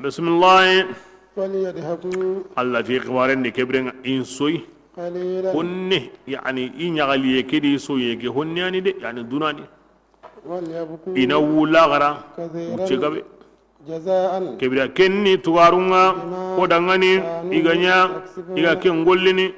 Bismillah. فليضحكوا. Allah ti xibaren di kebirenga in soyi. قليلا. Honne, yani i ɲagaliye ke di soye ke honneyani de, yani dunani. وليبكوا. Ina wulagara. كثيرا. Wucce gabe. جزاء. Kebira kenni tugarunga kodangani iganya iga ken gollini.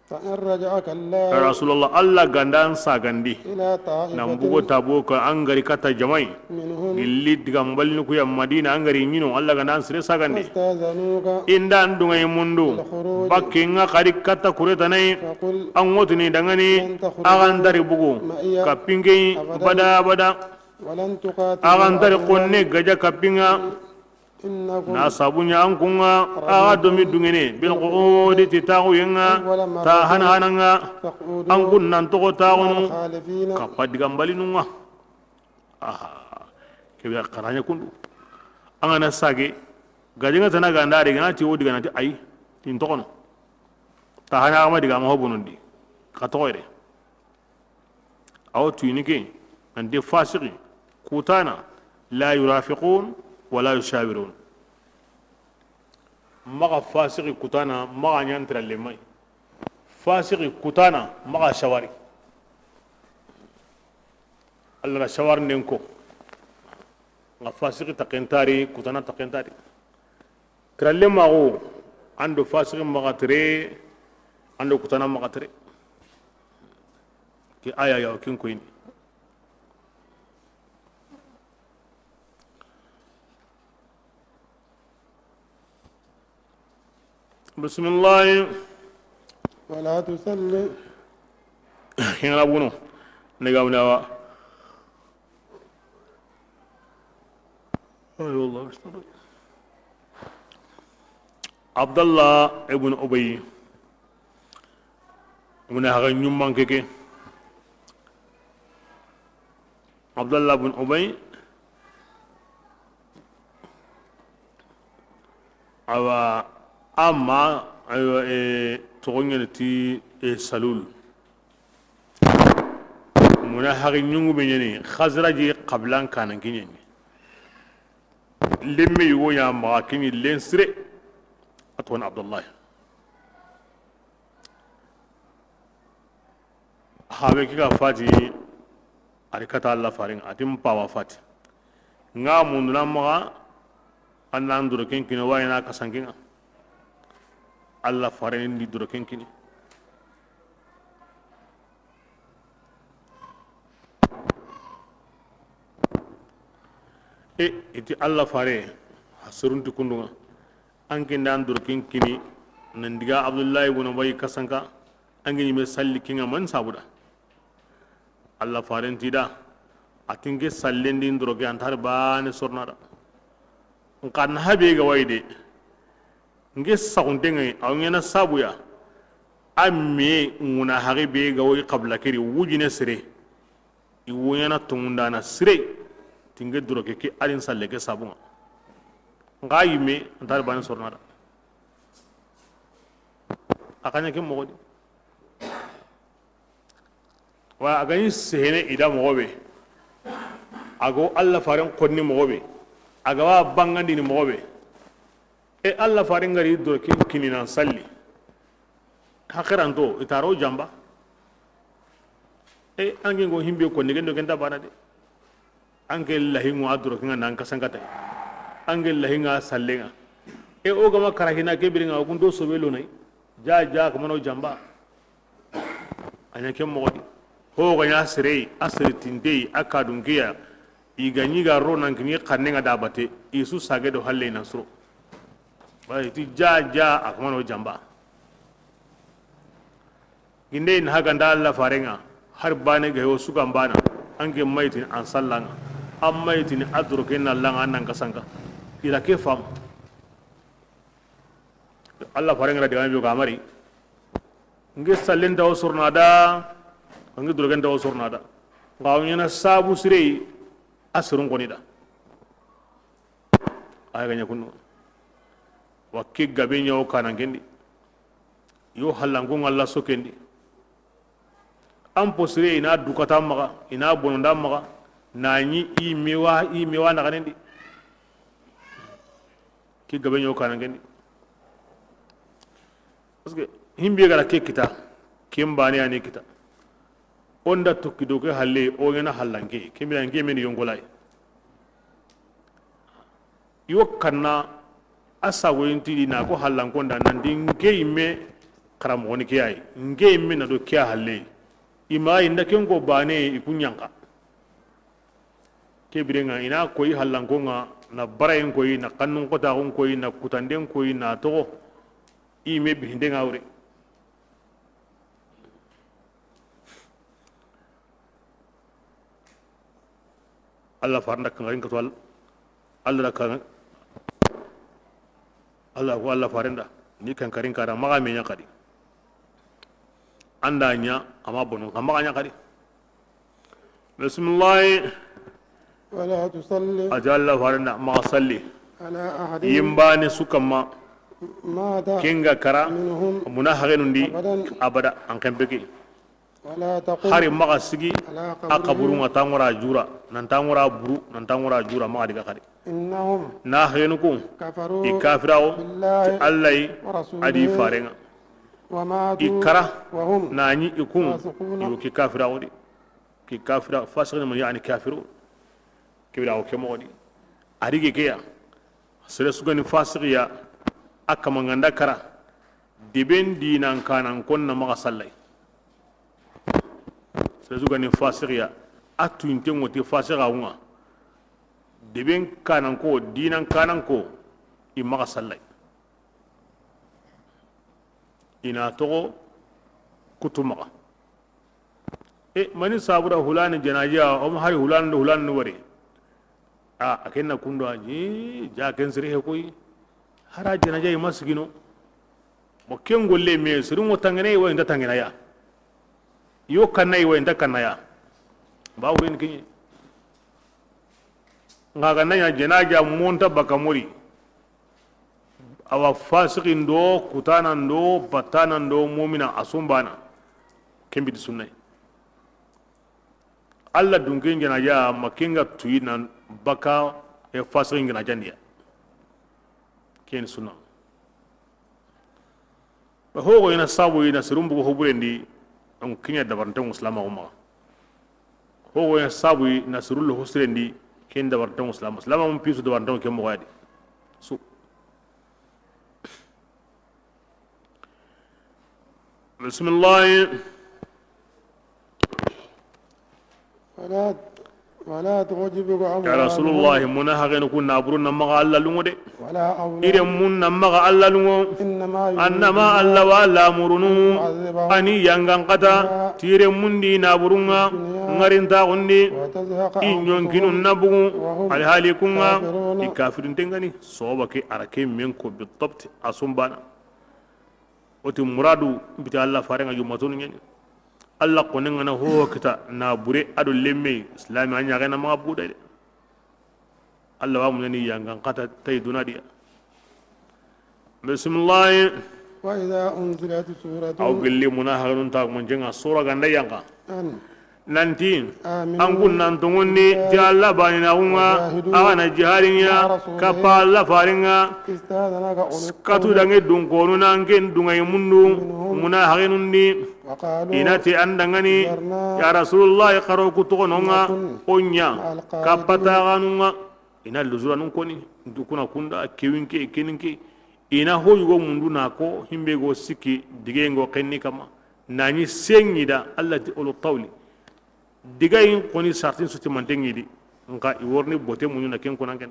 فإن رجعك الله. Rasulullah, Allah gandan sagandi. إلى طائفة. Nan bugo tabo ka angari kata jamai. منهم. Gilli diga mbalni kuya Madina angari ñino, Allah gandan sire sagandi. واستأذنوك. Inda an dungay mundu bakke nga kari kata kuretanai. فقل. An wotini dangani agan dari bugu ka pinke bada bada. ولن تقاتلوا. Agan dari عدوا. konne gaja kapinga. إنكم. Na sabunya an kunga aga domi dungene bil qu'udi ti taxu yenga ta hana hananga. فاقعدوا. An kun nan toxo taxunu. الخالفين. Kappa digambalinunga aha kebe karanya kundu an gana sage gajenga tana gandari gana ti wo diga nati ayi tin toxono ta hana ama diga ma hobonondi ka toxoyre awo tuyini ke nanti fasiki kutana la yurafiqun wala yushawirun maga fasiki kutana maga ñantiralle may fasiki kutana maga shawari alla na shawar nden ko nga fasiki takentari kutana takentari tiralle maxu ando fasiki maga tere ando kutana maga tere ke aya yaw kin koyni. Bismillah. ولا تسلم. Hingala buno negamnawa ay wallah. Abdallah ibn Ubay muna haga ñumman keke Abdallah ibn Ubay awa amma aywa e togoñene ti e Salul muna haga ñungu be ñeni Khazraji qablan kanan kiñeni lemme yugo ña maxa kiñi len sire a toxoni Abdallah habe ke ka fati ari kata Allah faringa ati mpawa fati nga munduna maxa an nan doro ken kini wayina kasankenga Allah farin di doro ken kini e iti Allah fare hasurunti kundunga an kinda an doro ken kini nandiga Abdullahi ibn Ubay kasanka an gini me salli kinga man sabuda Allah faren tida atinge sallendi ndoroke antar bane sornada nkan habe ga wayde nge saguntenga aw ngena sabuya amme nguna hage be ga way qabla kiri wujine sere i woyana tungundana sere tinge doroke ke alin salle ke sabunga nga yime antar bane sornada akanya ke mogodi wa agani sehene ida mogobe ago Allah faren konni mogobe agawa bangandi ni mogobe e Allah faren ngari doroke kinina salli hakiranto itaro jamba e ange ngo himbe ko ngendo kenta bana de ange lahingo adoro kinga nan kasangata ange lahinga sallenga e o gama karahina ke biringa okundo sobelo nay ja ja kamano jamba anya ke mogodi ho ga nya sere asere tinde akadungiya iganyiga ro nan kini kannenga dabate isu sage do halle nan suro bay ti ja ja akamano jamba ginde in haga ndalla farenga har bane ga yo sukan bana ange maitin an sallanga an maitin adro kenna langa nan kasanka ila ke fam Allah farenga da diga ga mari nge sallenda o surnada nge drogenda o surnada ngawnyana sabu sire asrun konida ay ga nyakunu wakki gabe nyaw kanan kendi yo halangu ngalla sokendi am posire ina dukata maga ina bononda maga nani i mewa na kanendi Ki gabe nyo kana ngendi parce que himbe gara ke kita kembane ani kita onda tokki do ke halle o ngena hallanke kembira nge men yongolay yo kanna asa woyinti na ko hallanko nda nandi nge imme karamogoni ke ay nge imme na do ke halle ima inda kengo bane ikunyanka ke birenga ina koyi hallanko nga na barayen koyi na kannun kota kon koyi na kutanden koyi na to ime bihinde ngawre Allah farnda kan ngarin katwal Allah kan Allah ko Allah farenda ni kan karin kara maga menya kadi anda nya ama bonu kan maga nya kadi bismillah wala tusalli ajalla farenda ma salli ala ahad yimbani sukama mata kinga kara minhum munahagenundi abada an kembeke wala taqum hari maga sigi ala akaburunga tangora jura nan tangora buru nan tangora jura maga diga kadi innahum na hagenuku kafaru ikafirawo billahi allai wa rasulihi adi farenga wa matu ikara wa hum nani ikun fasiquna. Yuki kafirawo di ki kafira fasiqun man yani kafiru kibirawo kemo di arige keya sere sugani fasiqiya akamanganda kara deben dinan kanan konna maga sallai sere sugani fasiqiya atuinte ngoti fasiqa unga deben kanan ko dinan kanan ko i maga sallai ina togo kutumaga e mani sabura hulani janaja o hari hulani hulani wari a akenna kundo aji ja ken sire he koy hara janaja i masigino mo kengolle me sirungo tangene wa inda tangena ya yo kanai wa inda kanaya bawo en kinyi ngaga nanya janaja monta bakamori awa fasikin do kutanan do batanan do mumina asumbana kembidi sunnai alla dunkin janaja makinga tuyinan baka e fasikin janaja ndiya ken sunna hogo ina sabu ina sirumbu hoburendi an kinya dabarante muslima umma hogo ina sabu ina sirullu husrendi ken dabarante muslima muslima mun pisu dabarante ke mo wadi su bismillah wala tujibu ya rasulullah munahagin kun naburun maga alla lungo de wala awla ire mun maga alla lungo innama annama alla wa la murunu ani yangan qata tire mundi naburunga ngarinta gundi wa tazhaqa inyonkinu nabugu alhali kunga ikafirun tengani soba ke arake men ko bidabt asumbana oti muradu bita alla farenga jumatun ngeni alla konenga na ho kita na bure ado lemme islami anya gana ma buda de alla wa munani yangan qata tay dunadiya bismillah wa idha unzilat suratun aw billi munaharun ta mun jenga sura ganda yanga an nanti aminu angun nantunguni ti alla banina unga agana jiharinya kapa alla faringa istadhanaka ulul katu dange dunkonu nanken dungay mundu munaharundi wa qalu inati andangani ya rasulullah qaro kutogononga onya kapataganunga ina luzura nun koni dukuna kunda kewinke keninke ina hoyugo mundu nako himbego sikki digengo kenni kama nani sengida alla ti olu tawli digayin koni sartin suti mantengidi nka iworni bote munyu na ken konan ken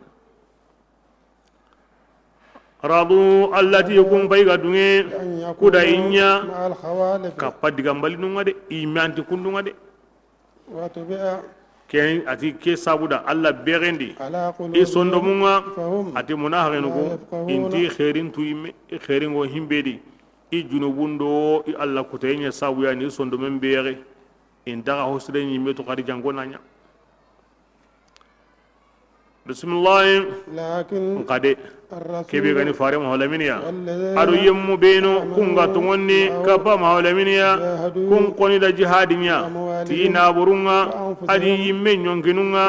radu allati yakun bayga dunge an yakunu kuda inya ma'al khawalif kappa digambali nunga de imanti kundunga de wa tubi'a ken ati ke sabuda alla berendi ala i qulubihim sondo munga fahum ati munahagenugo inti khairin tuimme i khairingo himbedi i junubundo i alla kutenya sabuya ni sondo men bere indaga hosre ni meto kadi jango nanya bismillah lakin ngade الرسول kebe gani fare maholaminiya والذين ado yemmu beno kunga tongonni kapa maholaminiya kun koni da jihadinya ti naburunga adi yimme nyonginunga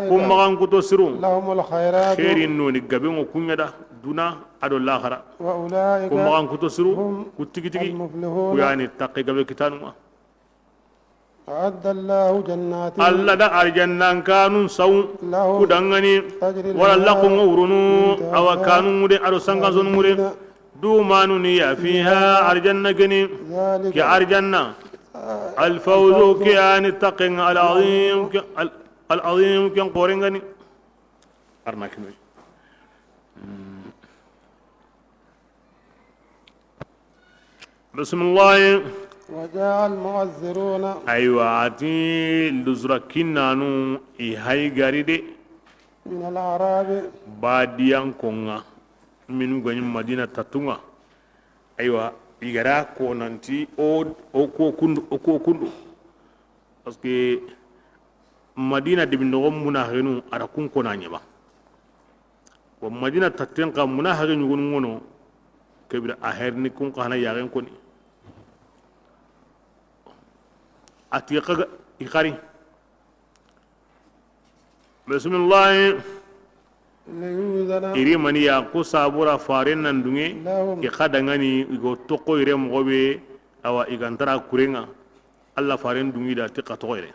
kun magan kuto siru لهم الخيرات khairin noni gabengo kunyada Duna ado l'akhara. وأولئك Ko magan kuto siru هم ku tigi tigi ku المفلحون. Yani taqi gabe kitanu ma. أعد الله جنات Alla da arjannan kanun saw لهم ku dangani تجري wala الأنهار laqu ngurunu من awa تحتها kanun ngude ado sanga zon ngude dumanu ni ya fiha arjanna gani ذلك ki arjanna الفوز كيان التقن العظيم العظيم كان قورنغني أرنا كنوي. بسم الله. وجاء المعذرون. أيوة أتي لزركين نانو إهاي غاريدي من الأعراب. باديان كونغا من غني مدينة تاتونغا أيوة igara ko nanti o ko kundu o ko kundu parce que Madina de binogo munahinu ara kun ko nanyaba wa Madina tatten ka munahinu gun ngono kebira aherni kun ka hana yaren ko ni atiqa ikari. Bismillah. ليؤذن Iri mani ya ko sabura faren nan dunge لهم i kadangani igo toko ire mogobe awa igantara kurenga alla faren dungi da ti ka togo ire.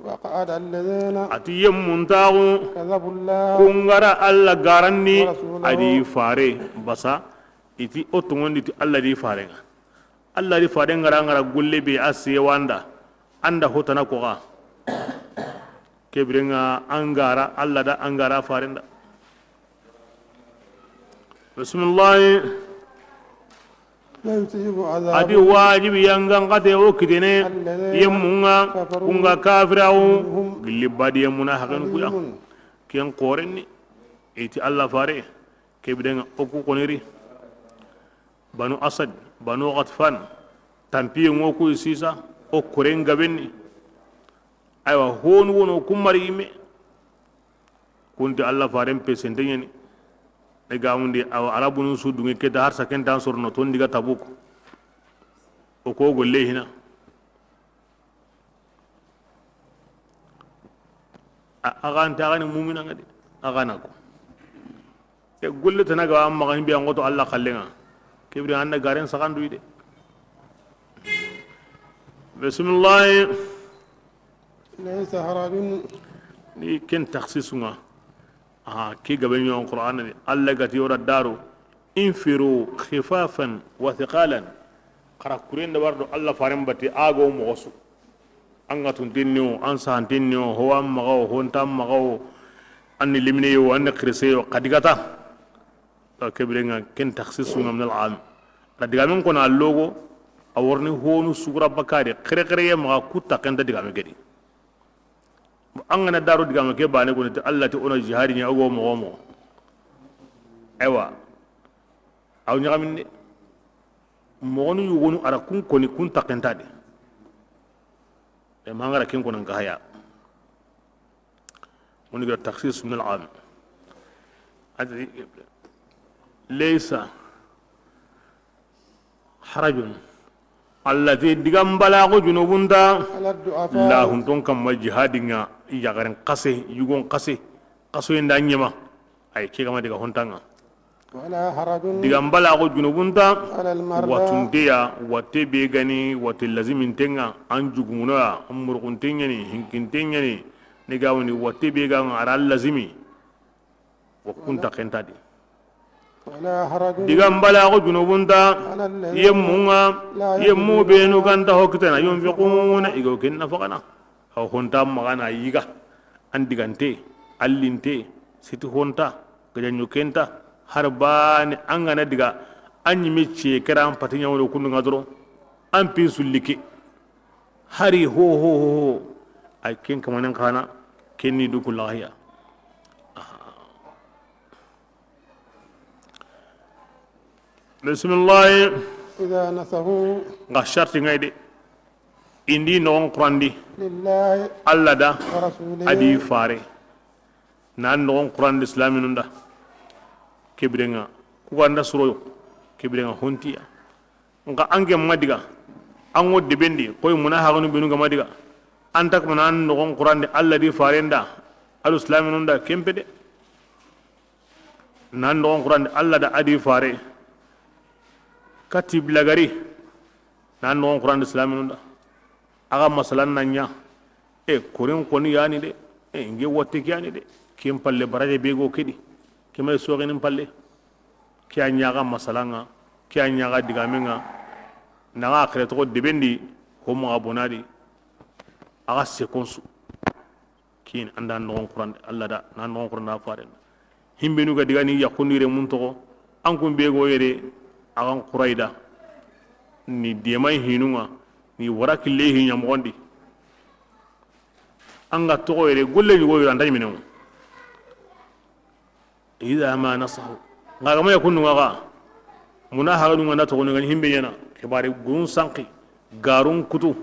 وقعد الذين Ati yemmuntaxu كذبوا الله kungara alla garanni ورسوله. Adi fare basa iti o togondi ti alla di farenga alla di faren ngara ngara golle be a sewanda anda hotana koxa kebirenga angara alla da angara farenda. Bismillah. لا يصيب عذاب Adi wajibi yangan kate o kitene الذين yemmunga كفروا kunga kafirawu منهم gilli badi yemmuna haken kuya أليم. Ken korenni iti alla fare kebirenga o ku koniri banu asad banu ghatfan tampiye ngo ku sisa o koren gabenni aywa honu wono kumari yimme kunti alla faren pesente ñani e gamundi awa arabunu su dunge keta har saken tan sorno ton diga Tabuk o ko golle hina aganta agani mumina ngadi agana ko e golle tanaga amma gani bi angoto alla khallenga kebri anna garen sagandu ide. Bismillah. ليس حرج Ni ken takhsisunga aha ki gabe ñon qur'an ni alla gati yora daru infiru khifafan wa thiqalan qara kuren da wardo alla faran bati ago mo gosu anga tun tinni o an san tinni o ho am magaw ho tam magaw anni limne yo anni khirse yo kadigata ta kebrenga ken takhsisunga min al am la digamen ko na logo aworni honu sugura bakari khire khire ye maga kutta kenta digame gedi an gana daro digame ke bane ko alla ti ono jihadi ni ago mo mo aywa aw ñagamin de mogonu yugonu ara kun koni kun takenta de e mangara ken konan ka haya woni ga takhsis min al-am adri laysa harajun allati digam balago junubunta على الضعفاء la hunton kamma jihadinga yagaren kase yugon kase kaso inda nyema ay ke kama diga hontanga ولا حرج diga mbala ko junubunta على المرضى watunteya wate be gani wate lazimintenga an jugumunoya an murkunteŋani hinkinteŋani ni gawni wate be ga ara lazimi wa kunta kentadi ولا حرج diga mbala ko junubunta على الذين yemmunga yemmu benu ganta hokkitana yunfiquna igo ken nafaqana aw honta magana yiga an digante allinte siti honta gajanyo kenta har bani an gana diga an ñime ce kera an pati ñawolo kundu nga doro an pin sullike hari ho ho ho ho ay ken kamanen kana ken ni du kulahiya. Bismillah. إذا نصحوا Nga sharti ngay de indi nogon qurandi لله alla da ورسوله adi fare na nogon qurandi islami nunda kebirenga kuganda suroyo kebirenga hontiya nga ange madiga an wo debendi koy muna haganu benu ga madiga anta ko nan nogon qurandi alla di farenda alu islami nunda kempe de. Nan dogon qur'an alla da adi fare kati bilagari nan dogon qur'an islamin da aga masalan nanya e korin koni yani de e nge wotte yani de kem palle baraje bego kedi kemay sogenin palle ke a ñaga masalanga ke a ñaga digamenga naga akira togo debendi ho maga bonadi aga sekonsu kin anda nogon qur'an alla da na nogon qur'an da faren himbenu ga digani yakundire mun togo an kun bego yere agan quraida ni demay hinunga ni wara kille hinya mogondi anga togo yere golle ni goyira andani minengo idha ma nasahu ngaga ma yakunu ngaga muna haganu ngana togo ngani himbe yana kebari gun sanki garun kutu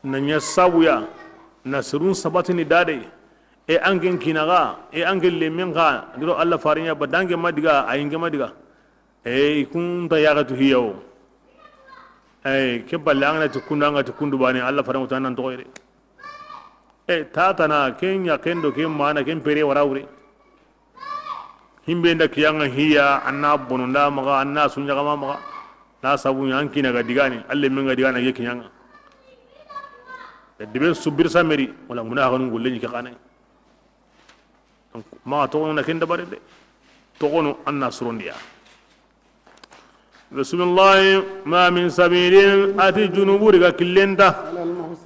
nanya sabuya nasrun sabatini dade e angen kinaga e angen lemenga ndiro alla farinya badange madiga ayinge madiga e ikunta yaga tu hiyo e ke balanga na tukunda nga tukundu bani alla farangu tanan togo ere e tatana kenya kendo ke mana ken pere warawre himbe nda kiyanga hiya anna bonunda maga anna sunjaga maga na sabu yanki na gadigani alle men gadigana ke kinyanga dibe subir sameri wala muna hanu golle ni kana donc ma to na kenda bare de to gono anna surondiya bismillah ma min sabilin ati junubu riga killenda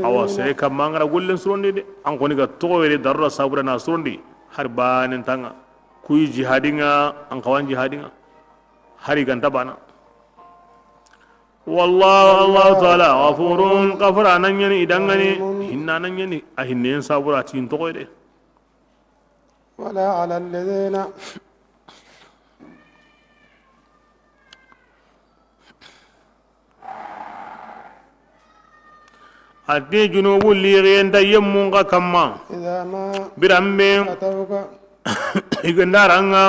awa sere kamangara gollen surondi de an koni ga to were darra sabura na surondi har banen tanga kuy jihadinga an kawan jihadinga hari ganta bana wallahu allah taala ghafurun ghafara nan yani idangani hinna nan yani a hinnen sabura tin to de wala ala alladhina ati junubu liriyenda yemmunga kamma birambe igendaranga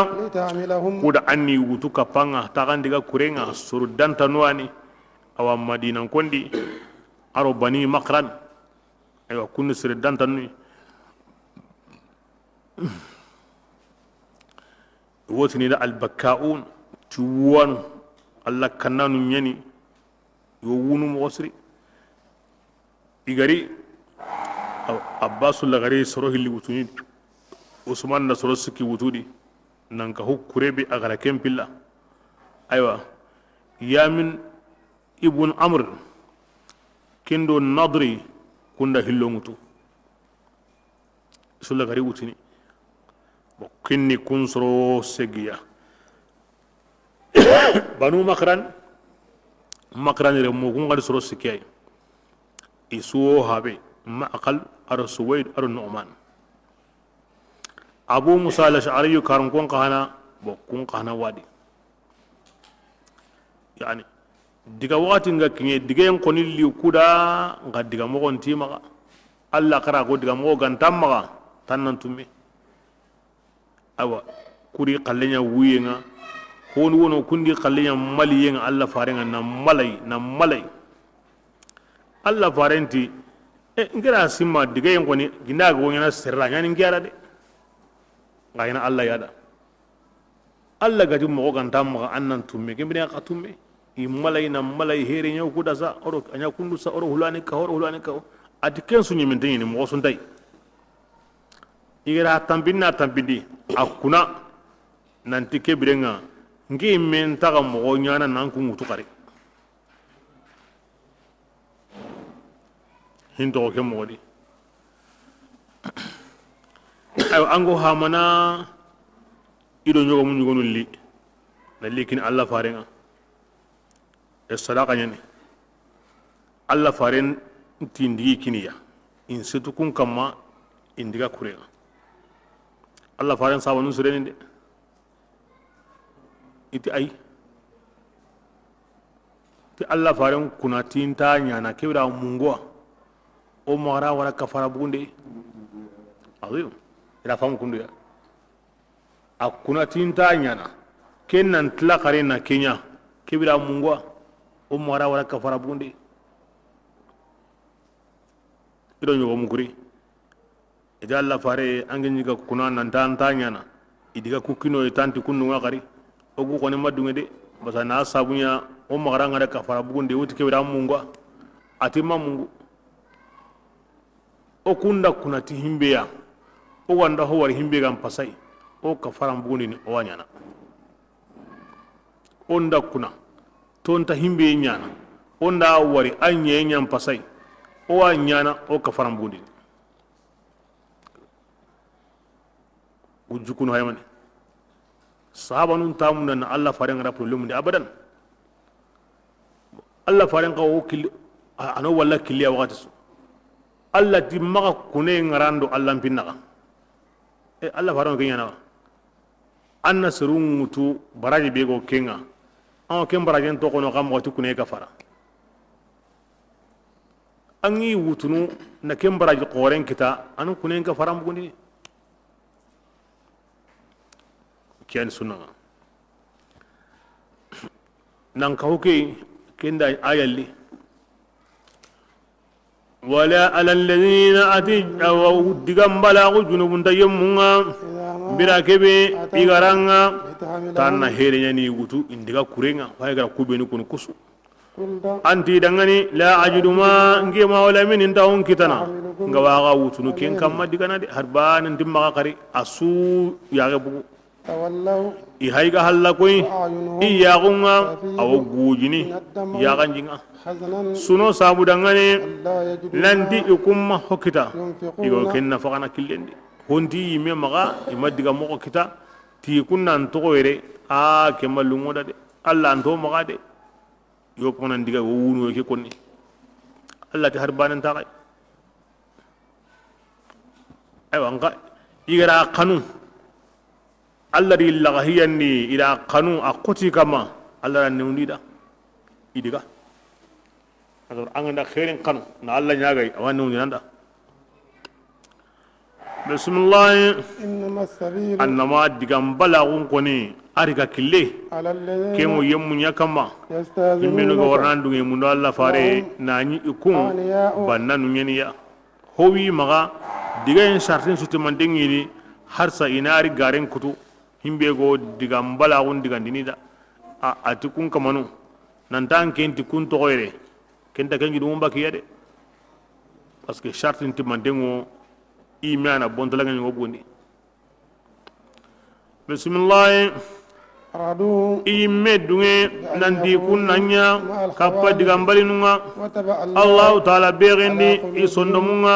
kuda anni wutu kapanga tagandiga kurenga suru dantanuani awa madina kondi aro bani makran aywa kunnu suru dantanui wotini da albakaun tuwanu alla kannanu nyani yo wunu mo siri igari abbasul lagari soro hilli wutuni usman na soro sikki wutudi nanka hukkurebe agara kempilla aywa yamin ibn amr kendo nadri kunda hillo ngutu sulla gari wutini bo kinni kun soro segiya banu makran makran re mo kun gari soro sikiyay isuwo habe ma aqal aro suwaid aro nu'man abu musa al-ash'ari karon kon kahana bo kun kahana wadi yani diga wakati nga kinye diga en koni li kuda nga diga mo kon tima alla kara ko diga mo gantam maga tan nan tumme awa kuri qallenya wuyenga hon wono kundi qallenya maliyenga alla farenga na malai na malai alla farenti e ngira simma diga en koni ginda go ngena serra nyani ngiara de ngayna alla yada alla gaju mo gantam maga annan tumme kembine ka tumme i malai na malai here nyaw kuda sa oro anya kundu sa oro hulani ka oro hulani ka ati kensu nyimente ni mo sun tay igera tampinna tampindi akuna nanti kebirenga ngi men taga mo nyana nan ku mutu kare hinto ke modi ay ango hamana ido nyogo mun nyogo li na likin alla farenga e sadaqa nyani alla faren tindigi kiniya in setu kun kamma indiga kurenga alla faren sabanu sureni de iti ay ti alla faren kuna tinta nyana kebra mungwa o mara wara kafara bunde ayo ila famu kundu ya akuna tinta nyana kenan tla karena kenya kebra mungwa o mara wara kafara bunde ido nyogo mukuri ida alla fare angenyi ga kuna nan tan tanyana Idiga ku kino e tanti kunnu nga kari o gu koni madunge de basa na sabunya o magara ngara ka fara bugunde wuti kebira mungwa ati mamungu o kunda kunati himbeya o wanda ho wari himbe gam pasai o ka fara bugundi ni o wanyana onda kuna tonta himbe nyana onda wari anye nyam pasai o wa nyana o ka fara bugundi ujukunu haymane sahaba nun tamu nan Allah faran ra problem di abadan Allah faran ka o kil ano walla killiya wakati su Allah ti maga kune ngarando Allah pinna e Allah faran ke nyana anna serun mutu baraji be go kenga an ken baraji to kono kam wati kune ka fara angi wutunu na ken baraji qoren kita anu kune ka fara muguni kian sunna nan ka hoke kenda ayalli wala ala alladhina atijaw digam balagu junubun tayammunga birakebe igaranga tanna herenya ni wutu indiga kurenga fay gara kubeni kun kusu anti dangani la ajidu ma ngema wala min intahun kitana ngawaga wutunu ken kamma digana de harban ndimma kari asu yaage bugu i hayga halla koy i yagunga awo gujini yaganjinga suno sabu dangane lanti ikumma hokita igo kenna fakana killendi honti yime maga ima diga mogo kita ti kunna ntogo yere a kemma lungoda de alla anto maga de yo konan diga wo wunu ke konni alla ti harbanan ta kay aywa nga igara kanu alla di lagahiyanni ila kanu akoti kama alla ran newndida idiga azor anganda khairin kanu na alla nyaagay awan newndi nanda bismillah innama sabil annama digam balagun koni ariga kille kemo yemmu nyakama yimmenu ga warnan dunge mundo alla fare nani ikun banna nunyeniya howi maga diga en sartin sutemandengini harsa inari garen kutu himbe go digam balagun digandinida a atikun kamanu nantan kenti kun togoyre kenta kengi dum bakiya de parce que sartin timandengo imana bontalaga ngo bundi bismillah radu imme dunge nandi kunnanya kappa digambali nunga Allah ta'ala begendi isondomunga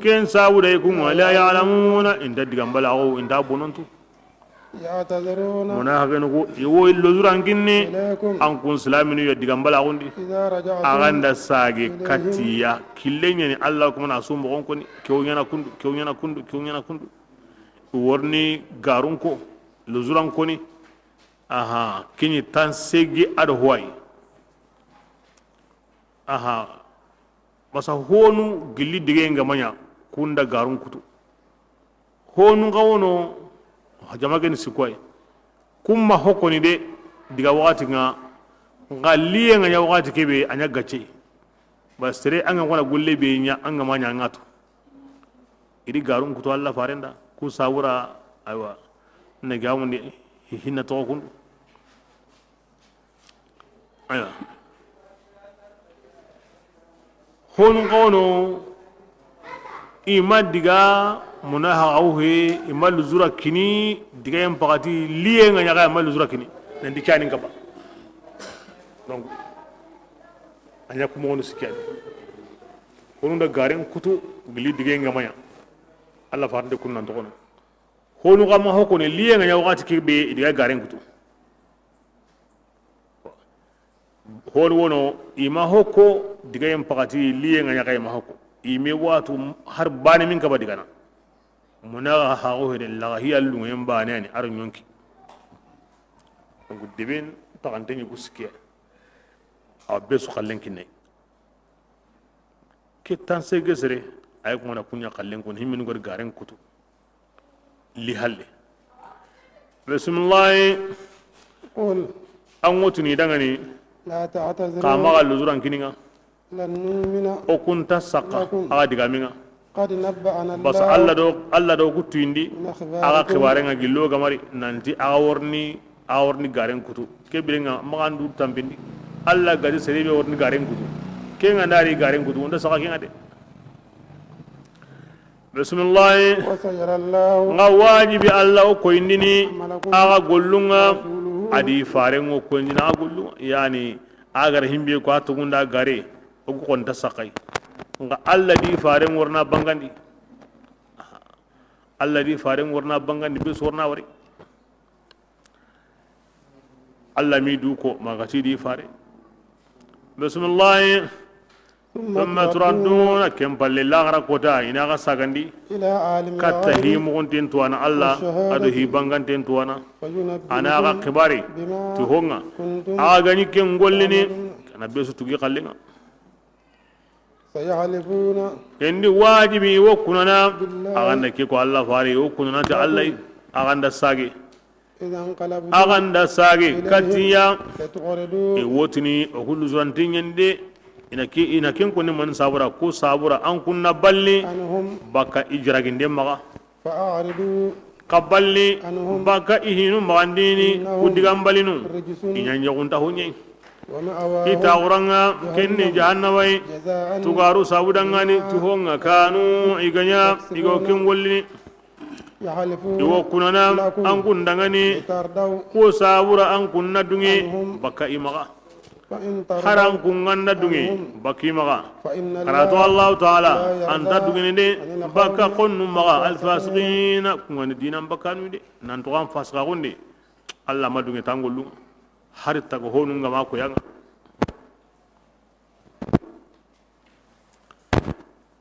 ken sawude kun wala ya'lamuna inda digambala o inda bonontu ya'taziruna munafinu ko iwo illuzuran kinni an kun islaminu ya digambala gundi aganda sage katiya killenya ni Allah kuma na so mo kon kewnyana kundu kewnyana kundu kewnyana kundu worni garun ko luzuran ko ni aha kini tan segi ado huwai aha masa honu gilli dige ngamanya kunda garun kutu honu gawono jama geni sikwai kumma hokoni de diga wakati nga ngaliye nga wakati kebe anya gache basere anga ngona gulle be nya anga manya ngato iri garun kutu alla farenda ku sawura aywa ne gawundi hinna to kun aywa honu gono ima diga munaha auhe ima luzura kini diga yam pakati liye nga nyaga ima luzura kini nandi chani ngaba donc anya kuma wono sikiyani honu da garen kutu gili diga ngamaya alla farde kun nan tokono honu ga ma hokone liye nga wakati kibe diga garen kutu honu wono ima hoko diga yam pakati liye nga nyaga ima hoko ime watu har bani min kaba digana muna hawo hede la hiya lu bane ni ar nyonki donc deben taxante ni gusikiya a besu xallen kinne ke tan se gesere ay ko na kunya xallen kon himmin gor garen kutu li halle bismillah qul an wotuni dangani la ta'tazir kama ga luzuran kininga lan nu'mina o kunta saqa aga digaminga قد نبأنا Bas الله Allah do Allah do ku tuyindi من aga أخباركم xibarenga gillo gamari nanti aga worni aga worni garen kutu ke birenga magandu tampindi Allah gadi serebe worni garen kutu kenga ndari garen kutu onda saka kenga de bismillah. وسيرى الله Nga wajibi Allah o koyindini عملكم aga gollunga ورسوله adi farengo koyindina aga gollunga yani agara himbe ko atugunda gare o konta sakai nga Allah di faren worna bangandi Allah di faren worna bangandi be sorna wari Allah mi du ko magati di fare bismillah. ثم Thumma تردون turadduna kem palle lagara kota ina ga sagandi إلى عالم katta الغيب himugunten tuwana Allah ado والشهادة hibanganten tuwana ana ga فينبئكم kibari بما ti honga كنتم aga gani ken gollini تعملون kana be su tugi kallenga سيحلفون kendi wajibi wo kunana بالله aganda ke ko Allah fari wo kunana ta Allah لكم aganda sage إذا انقلبتم aganda sage إليهم katiya e لتعرضوا wotini o kullu zurantinyen de ina ke ina ken ko ni man sabura ko sabura an kunna balli عنهم baka ijraginde maga فأعرضوا ka balli عنهم baka ihinu magandini ku إنهم digambalinu رجس ina nyagunta hunye ومأواهم ita uranga kenni جهنم jahannamai جزاء tugaru sabudangani بما tuhonga kanu iganya igo يكسبون ken gollini يحلفون iwo kunana لكم an kundangani لترضوا ko sabura an kunna dunge عنهم baka imaga فإن har an ترضوا kunganna dunge عنهم baki maga فإن karatu الله Allah ta'ala لا anta يرضى dugene de عن baka القوم konnu maga الفاسقين alfasiqina kungani dinan bakanu de nan to an fasika gonde Allah ma dunge tangollu har tago honu ngama ko yanga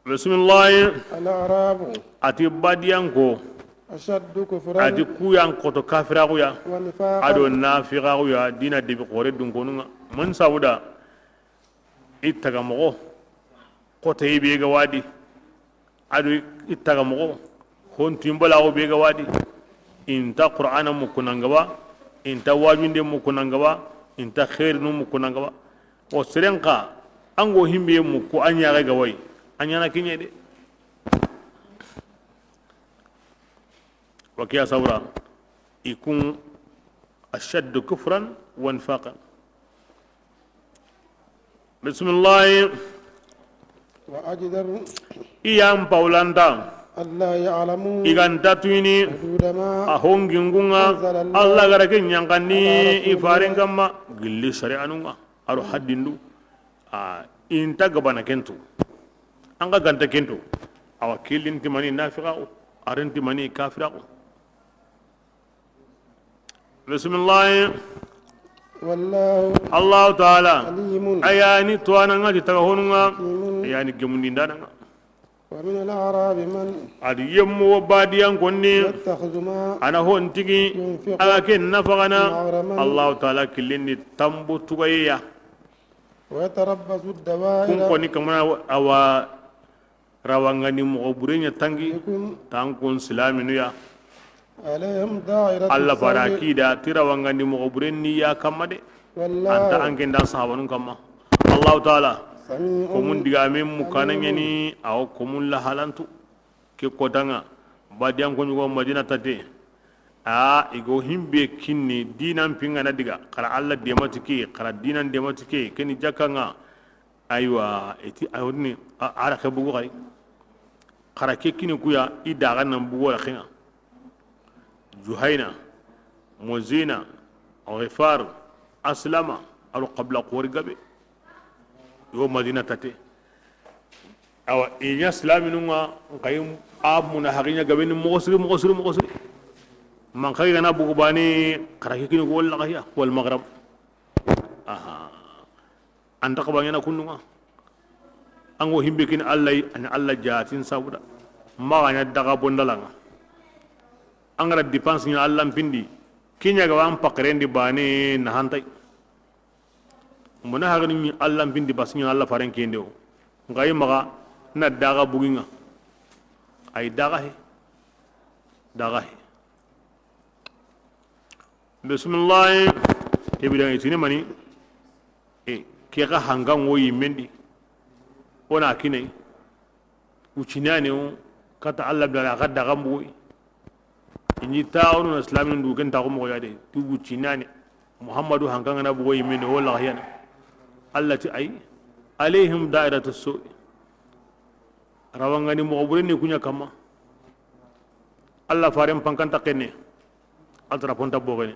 bismillah. الأعراب Ati badiyanko أشد ati كفرا kuyan koto kafirakuya ado ونفاقا nafiqakuya dina debi kore dunkonunga man sabuda ittaga mogo koto ibe ga wadi ado ittaga mogo hontimbalaxu be ga wadi inta qur'ana mukunangaba inta wajunde mukunangaba inta khairinu mukunangaba o serenka ango himbe mukku an ñaxe ga way a ñana kiñe de wakiya sabura ikun ashaddu kufran wa nifaqan bismillah. وأجدر Iyan pawlanta ألا يعلموا iganta tuyini حدود ما a hongingunga أنزل Allah الله gara ke ñankandi على i رسوله faren kamma gilli shari'anunga aro haddindu a inta gabana kentu an ga ganta kentu awa killintimani nafiqaqu arintimani kafiraqu bismillah. والله Allah ta'ala عليم ayani tuwananga ti taga honunga حكيم ayani gemundindananga ومن الأعراب من adi yemmo wo badiyan konni يتخذ ما ana hontigi ينفق aga ke nafagana مغرما Allah ta'ala kilindi tambo tugayeya ويتربص kun الدوائر koni kamana awa rawangani mogo burenya tangi بكم tan kun silaminuya عليهم دائرة Allah fara السوء kida ti rawangani mogo burenni ya kamma de anta والله anke ndan sahabanun kamma Allah ta'ala سميع komun diga men mukana عليم ñani awo komun lahalantu ke kotanga badiyankoñugo madina tate a igo himbe kinni dinan pingana diga kara Allah demati ke kara dinan demati ke keni jakanga aywa eti ayodni ara ke bugu kari kara ke kini kuya i daga nan bugu la xinga juhaina mozina ghifar aslama aro qabla qori gabe yo madina tate awa inya silaminunga nkayi a muna hakinya gabe ni mogo siri mogo siri mogo siri man kay gana bugu bani kara ke kini ko walla kaya wal maghrib aha anta ka bangena kunnunga ango himbe kin Allah an Allah jatin sabuda ma nya daga bondalanga angara dépense nya Allah pindi kinya ga wan pakrendi bani nahantai mona hagani ni Allah pindi bas nya Allah faren kende o ngai maga na daga buginga ay daga he daga he bismillah tebida itini mani e ke ga hangan wo yimendi ona kinai Wucinani kata alla bila aga daga mbugo inyi taawunu na islamin du ken taxu moxo ya de ti wucinani Muhammadu hankangana bugo yimmene wo laxiyana alla ti ay alayhim da'iratu su rawangani moxo bureni kuña kamma alla faren pankanta kenne altara ponta bogene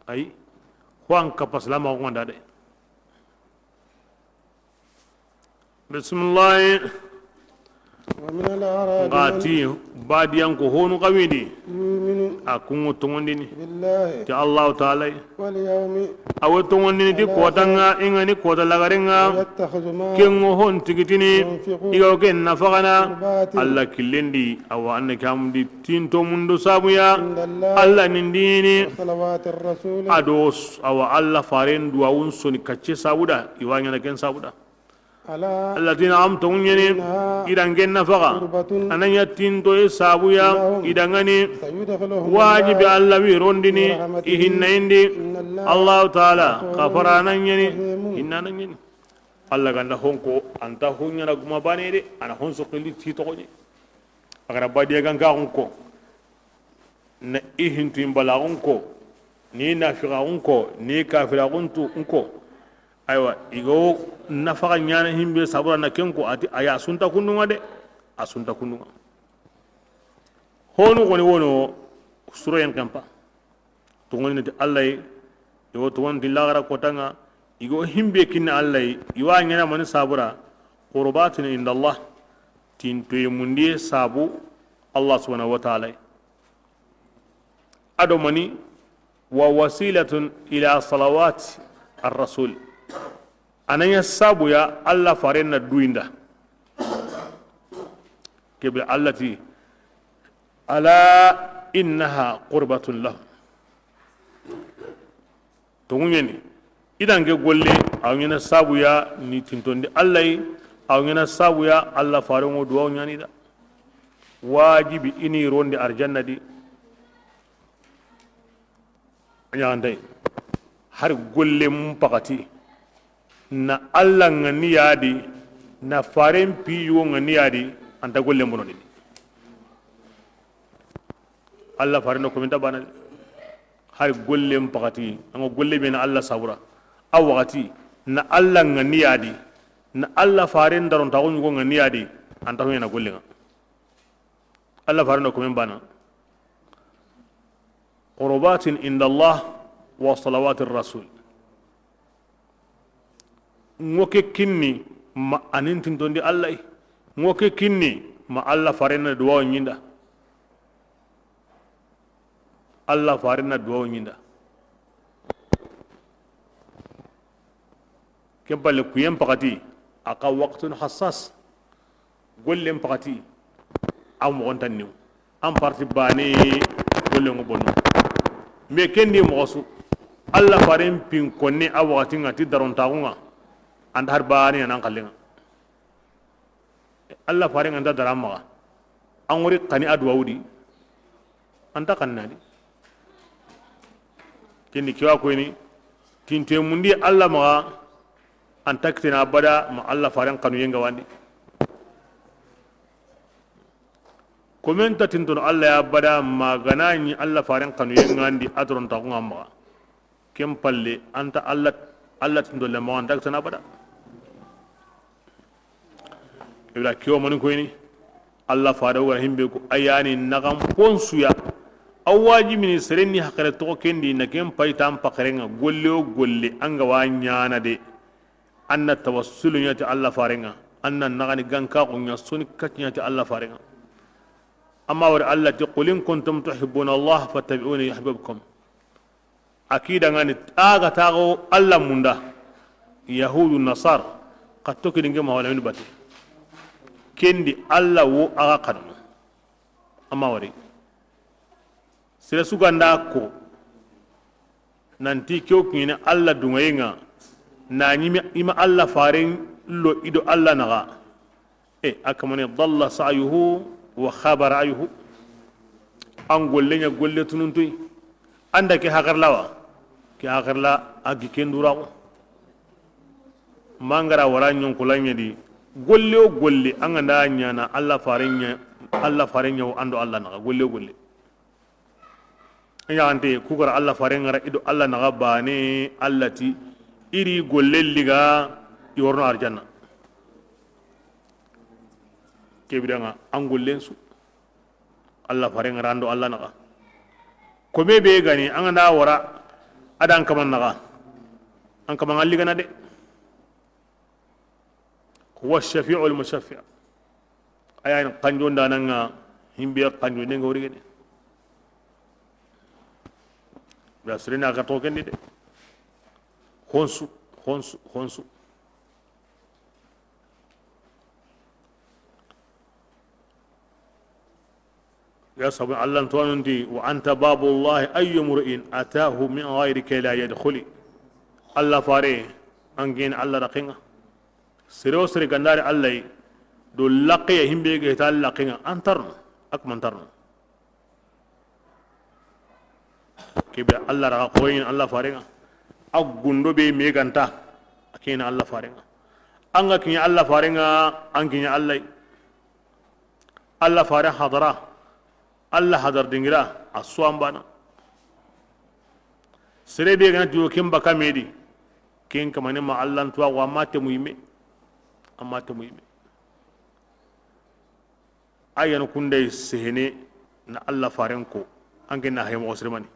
ay ho an kapas la maxo nganda de. Bismillah. ومن الأعراب من Ngati badiyan ko honu kawindi يؤمن a kungo tongondini بالله ti Allah taala واليوم awo tongondini ti kotanga ingani kota lagarenga ويتخذ ما kengo hon tigitini iga ken nafagana قربات alla killendi awa anna kamundi tinto mundo sabuya عند الله alla nindini وصلوات الرسول ado awa alla faren duwawun soni kacce sabuda iwanyana ken sabuda على allatina am tongunyeni إنها idan ken nafaga قربة ananya tinto e sabuya idangani سيدخلهم wajibi الله alla wi rondini ihinna indi إن الله Allah taala kafara nanyeni inna nanyeni alla ganda honko anta hunyana guma bane de ana honso qili ti togoñe agara badiya gan ka honko na ihintu imbala honko ni nafiqa honko ni kafira hontu honko aywa igo nafaga ñana himbe sabura na kenko ati aya sunta kundunga de a sunta kundunga honu koni wono suroyen kampa tongoni ti alla ye iwo tongoni ti lagara kotanga igo himbe kinna alla ye iwa ñana mani sabura qurbatin inda Allah tintoye mundiye sabu Allah subhanahu wa ta'ala ado mani wa wasilatun ila salawat ar-rasul ananya sabu ya alla farenna duinda kebe allati ala innaha qurbatun lahum tongunyeni idan ke golle awngena sabu ya ni tintondi alla yi awngena sabu ya alla farengo duwaw ñanida wajibi ini ronde arjanna di ñanday har golle mum pakati na alla ngani yadi na faren piyo ngani yadi anta golle mbononi alla fareno ko min tabana har golle pakati anga golle be na alla sabura a wakati na alla ngani yadi na alla faren daron ta ko ngani yadi anta ko na golle nga alla fareno ko min bana qurbatin inda Allah wa salawatir rasul ngoke kinni ma anin tintondi alla ngoke kinni ma alla farena duwa nyinda alla farena duwa nyinda kempale kuyem pakati aka waqtun hassas gollem pakati am wontan niw am parti bani golle ngo bonno me kendi mosu alla faren pin konni a wakati ngati daron tagunga anda har bani anan kallenga alla faren anda darama angori kani adwa wudi anta kannadi kendi kiwa ko ni tinte mundi alla ma anta kitina abada ma alla faren kanu yenga wandi komenta tinton alla ya bada ma ganani alla faren kanu yenga andi adron tagunga ma kem palle anta alla alla tinton le ma anta kitina abada ibla kiwo mani koyni alla fare wara himbe ko ayani nagam ponsuya awaji mini serenni hakare to kendi na kem paytam pakarenga golle o golle anga wa nyana de anna tawassulu nyati alla farenga anna nagani ganka ko nya soni katnyati alla farenga amma war alla ti qul in kuntum tuhibbuna Allah fattabi'uni yuhibbukum akida ngani aga tago alla munda yahudu nasar qattoki dinge ma wala min bati kendi alla wo aga kanu amma wari sira suganda ko nanti kyo kine alla dungayenga na nyimi ima alla faren lo ido alla naga e akamani dalla sa'yuhu wa khaba ra'yuhu an golle nya golle tununtui anda ke hakarlawa ke hakarla agi kendurago mangara wara nyon kulanya di Golle o golle an ganda ñana Allah faren Allah faren ñaw ando Allah naxa golle o golle ñaxante kugara Allah faren ngara ido Allah naxa bane Allah ti iri golle liga i worno arjanna kebiranga an gollen su Allah faren ngara ando Allah naxa kome be gani an ganda wara adan kaman naxa an kaman an ligana de. Huwa shafi'u al-mushaffi' ayan kanjo ndananga himbe kanjo nenga wori gede ba sirina ka to kendi de honsu honsu honsu ya sabu Allah tuwanundi wa anta babullahi ayyu mur'in ataahu min ghayrika la yadkhuli Allah fare angin Allah raqinga sere sere gandare Allah do laqiya himbe ga ta laqinga antarno akmantarno kebe Allah ra qoyin Allah farenga agundo be meganta akina Allah farenga anga kinya Allah farenga ankinya Allah Allah fare hadara Allah hadar dingira aswambana sere be gana diyo kemba kamedi ken kamane ma Allah tuwa wa mate muhime amate muhime ayano kunday sehene na Allah faren ko anke na hay mo sirmani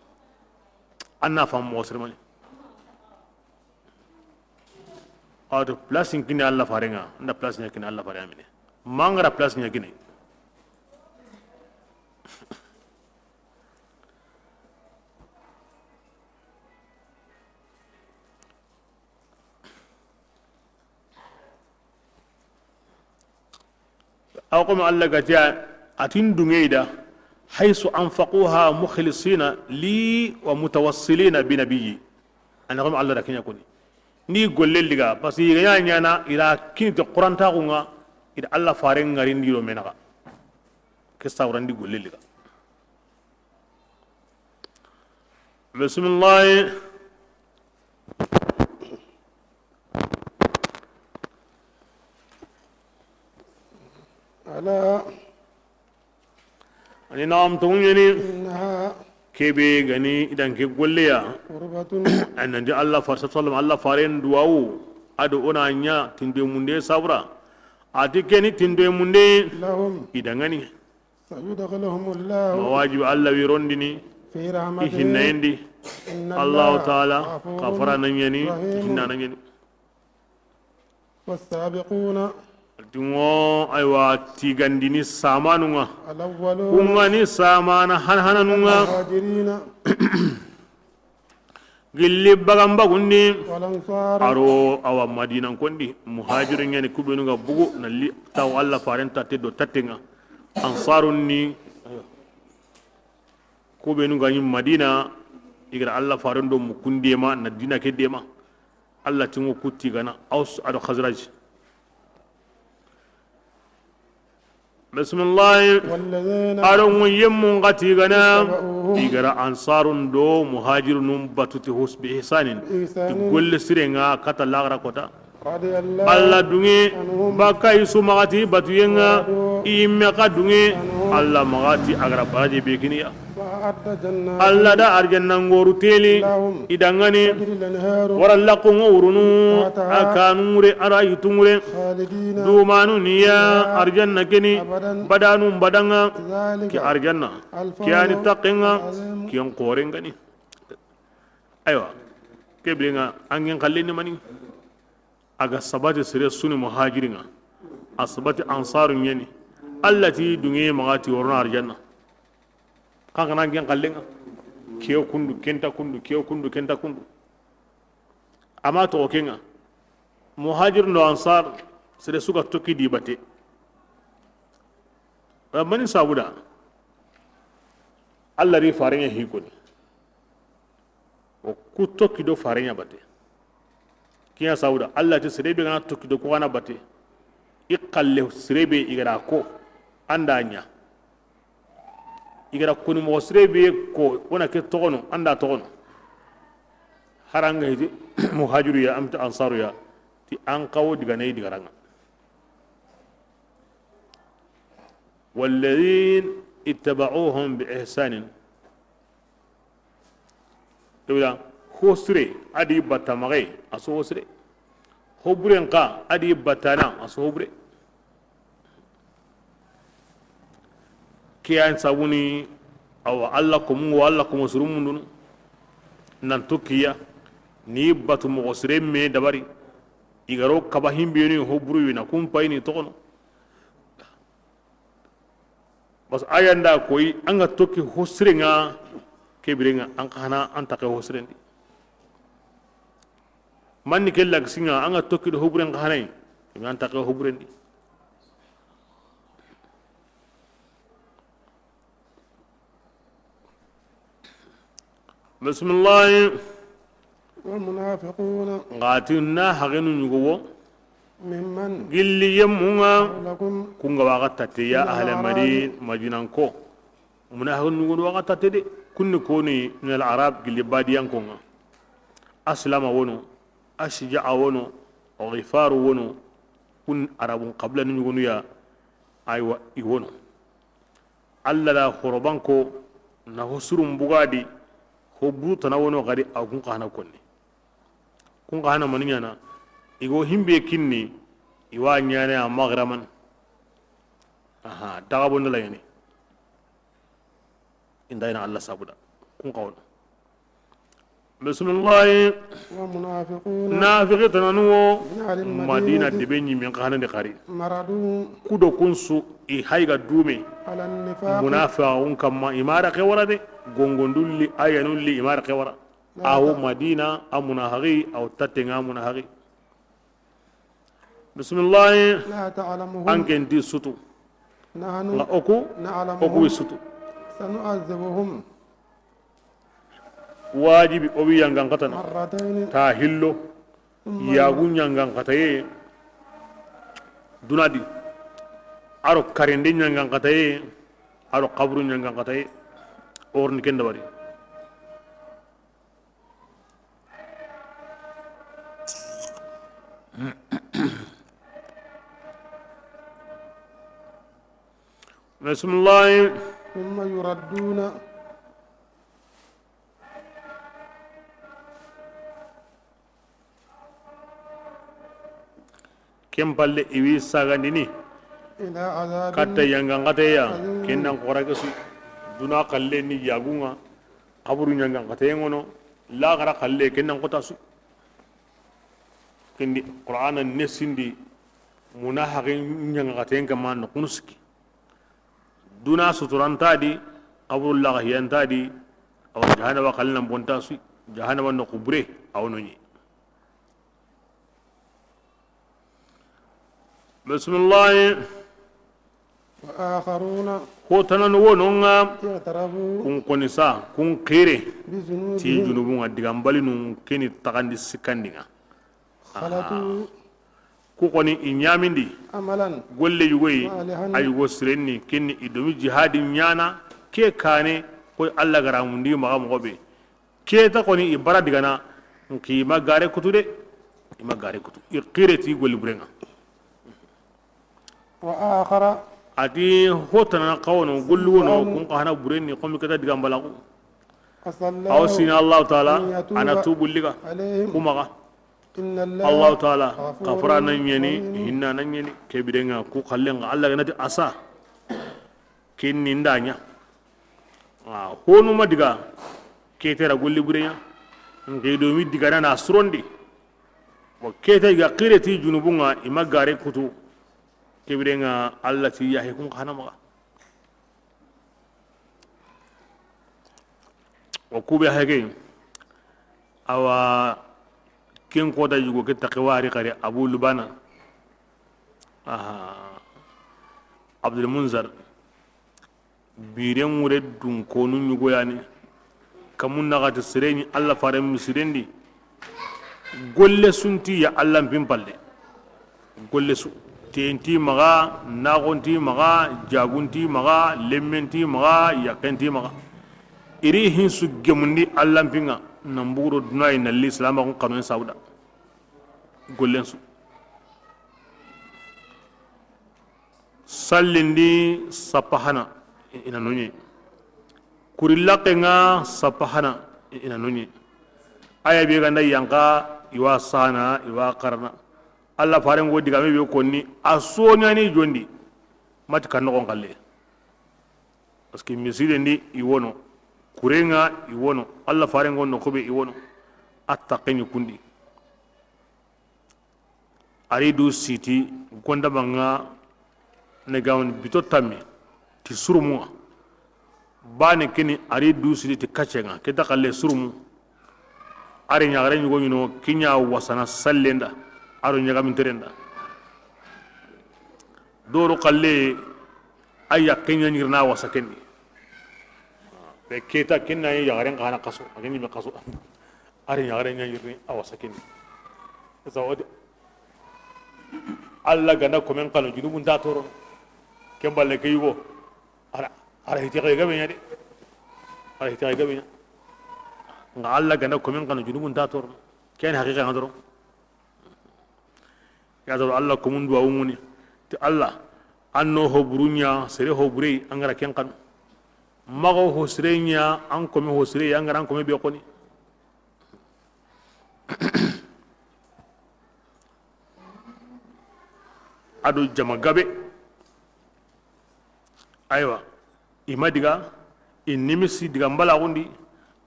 anna fam mo sirmani ado place kini Allah farenga nda place kini Allah farenga mine mangra place kini aw comme Allah gatiya atin dungeyda haythu anfaquha mukhlisina li wa mutawassilina bi nabiyyi ana comme Allah rakinya koni ni golle liga parce que ya nyana ila kinti qur'an ta kunga ida Allah faren ngari ndiro menaga ke sawrandi golle liga bismillah ala ani naam tungeni innaha kebe gani idan ke golleya qurbatun anandi Allah farsa sallam Allah faren duwawu ado ona nya tinde munde sabra ati keni tinde munde lahum idangani sayudkhiluhum Allah mawajib Allah wirondini fi rahmatihi hinnaendi inna Allah ta'ala ghafurun kafara nanyani rahim. hinna nanyani والسابقون dingo aywa tigandini samanunga الأولون kungani samana hanhananunga المهاجرين gilli bagambagundi والأنصار aro awa madinan kondi muhajirin yani kubenuga bugu nalli taw alla faren tatte do tattenga ansarun ni kubenuga ni madina igra alla faren do mukundema na dina kedema alla tingo kutti gana aus ado khazraj bismillah والذين aro yemmu ngati gana اتبعوهم igara ansarun do muhajirun batuti husbi ihsanin بإحسان golle sirenga kata lagra kota رضي الله alla dunge baka isu magati batuyenga imme ka dunge alla magati agra baraje bekiniya وأعد جنات alla da arjanna ngoru teli لهم idangani تجري الأنهار wara laqungo urunu akanure ara yutungure خالدين dumanu niya arjanna keni أبدا badanu badanga ذلك ki arjanna الفوز kiyani taqinga العظيم kiyan korengani aywa kebringa angen kallini mani aga sabati sire suni muhajiringa asabati ansarun yeni allati dunge magati worna arjanna kan kana angen kallenga kiyo kundu kenta kundu kiyo kundu kenta kundu ama to kenga muhajir no ansar sire suka tokki dibate mani sabuda alla ri farenya hikoni o ku tokki do farenya bate kiya sauda alla ti sirebe gana tokki do ko bate i qalle sirebe igara ko anda nya igara koni mo sirebe ko wona ke togono anda togono haranga hiti muhajiru ya amta ansaru ya ti an kawo diga nayi diga ranga. Walladhin ittaba'uhum bi ihsanin tewla hosre adi batamage aso hosre hoburen ka adi batana aso hobre kiyan sabuni aw alla ko mu alla ko musurum dunu nan tokiya ni batu mo sire me dabari igaro kaba himbeni hoburu na kumpayni tokono bas ayanda koy anga tokki hosrenga kebirenga an kana an take hosrendi manni kella singa anga tokki do hoburen hanay an take hoburendi bismillah والمنافقون ngatina hagenu nyugo ممن gilli yemunga لكم kunga waga tate ya ahla madin madinanko munahun nugun waga tate de kunni koni min al arab gilli badiyan konga aslama wono ashja'a wono ghifaru wono kun arabun qabla nugun ya aywa iwono alla la khorobanko na husurum bugadi hobu tana wono gari agun kana konni kun kana maninya igo himbe kinni iwa nyane a maghraman aha daga bonda la yani inda ina alla sabuda kun qawna bismillah والمنافقون nafiqatan nuwo من أهل madina المدينة debe nyimin kana de qari مردوا kudo kunsu i hayga dume على النفاق munafiqun kamma imara ke wara de gongondulli ayanulli imara ke wara aw madina amunahari aw tatenga munahari bismillah لا تعلمهم anken di sutu نحن nga oku oku نعلمهم sutu سنعذبهم wajibi o wi yangan katana مرتين ta hillo yagu ñangan kataye dunadi aro karende ñangan kataye aro kabru ñangan kataye orni ken dabari bismillah ثم يردون ken palle iwi sagandini إلى عذاب katta yangan kateya kennan korake su duna kalle ni yagunga kaburu nyangan kateye ngono lagara kalle kennan kota su kendi qur'ana nesindi munahaqin nyangan kateyen kama no kunuski duna suturanta di kaburu laga hiyanta di aw jahannama kallan bonta su jahannama no kubre aw no nyi bismillah وآخرون ko tanan wononga اعترفوا kun konisa kun kere ti بذنوبهم junubunga digambali nun keni tagandi sikandinga خلطوا ku koni i ñamindi عملا golle yugoyi Salihan. a yugo sirenni kenni i domi jihadi ñana ke kane koy alla garamundi maxa moxo be keta koni i bara digana nki ima gare kutu de ima gare kutu i xire ti golli burenga وآخر ati ho tanana xawono golli wono kun xana burenni komi keta digambalaxu عسى aw الله sina allahu taala أن يتوب ana tubulliga عليهم kumaxa إن الله الله تعالى غفور kafara nan ɲeni رحيم. hinna nan ɲeni kebirenga ku xallenga alla ganati asa kenni nda ɲa a honuma diga ketera golli bureɲa nkedomi digana na surondi wa kete iga xireti junubunga ima gare kutu kebirenga alla ti yahe kun xana maxa wa kube hage awa ken kota yugo ke taqiwari qari abu lubana aha abdul munzar biren wure dun konu ñugo yani kamun naxati sireñi alla fare misirendi golle sunti ya alla pimpalle golle su tenti maxa naxonti maxa jagunti maxa lemmenti maxa yakenti maxa iri hin su gemundi alla pinga namburo dunayi nalli silamaxun xanoen sawuda gollen su Sallindi sapahana ina nonye. Kurillakenga sapahana ina nonye. Aya be ganda yanka iwa sana iwa karna. Alla farengo diga me be konni asonya ni jondi mati kan no ngalle. Parce que misile ndi iwono kurenga iwono alla farengo no kobe iwono attaqini kundi. Aridu siti gonda banga ne gawon bito tammi ti surumu bane kini aridu siti ti kacenga ke dakalle surumu ari nyaagare nyugo nyino kinya wasana sallenda aro nyaga minterenda doro kalle aya kenya nyirna wasa kenni be keta kenna yaagare ngana kaso ageni be kaso ari nyaagare nyirni awasa kenni zawadi alla gana komen kanu junubun ta toro kemballe ke yugo ara ara hiti ga gabe nyade ara hiti ga gabe nga alla gana komen kanu junubun ta toro ken haqiqa ngadoro ya do alla komun duwa wumuni ti alla anno ho burunya sere ho bure angara ken kanu mago ho sirenya an komi ho sire angara an komi be koni ado jama gabe aywa ima diga inimisi diga mbala gundi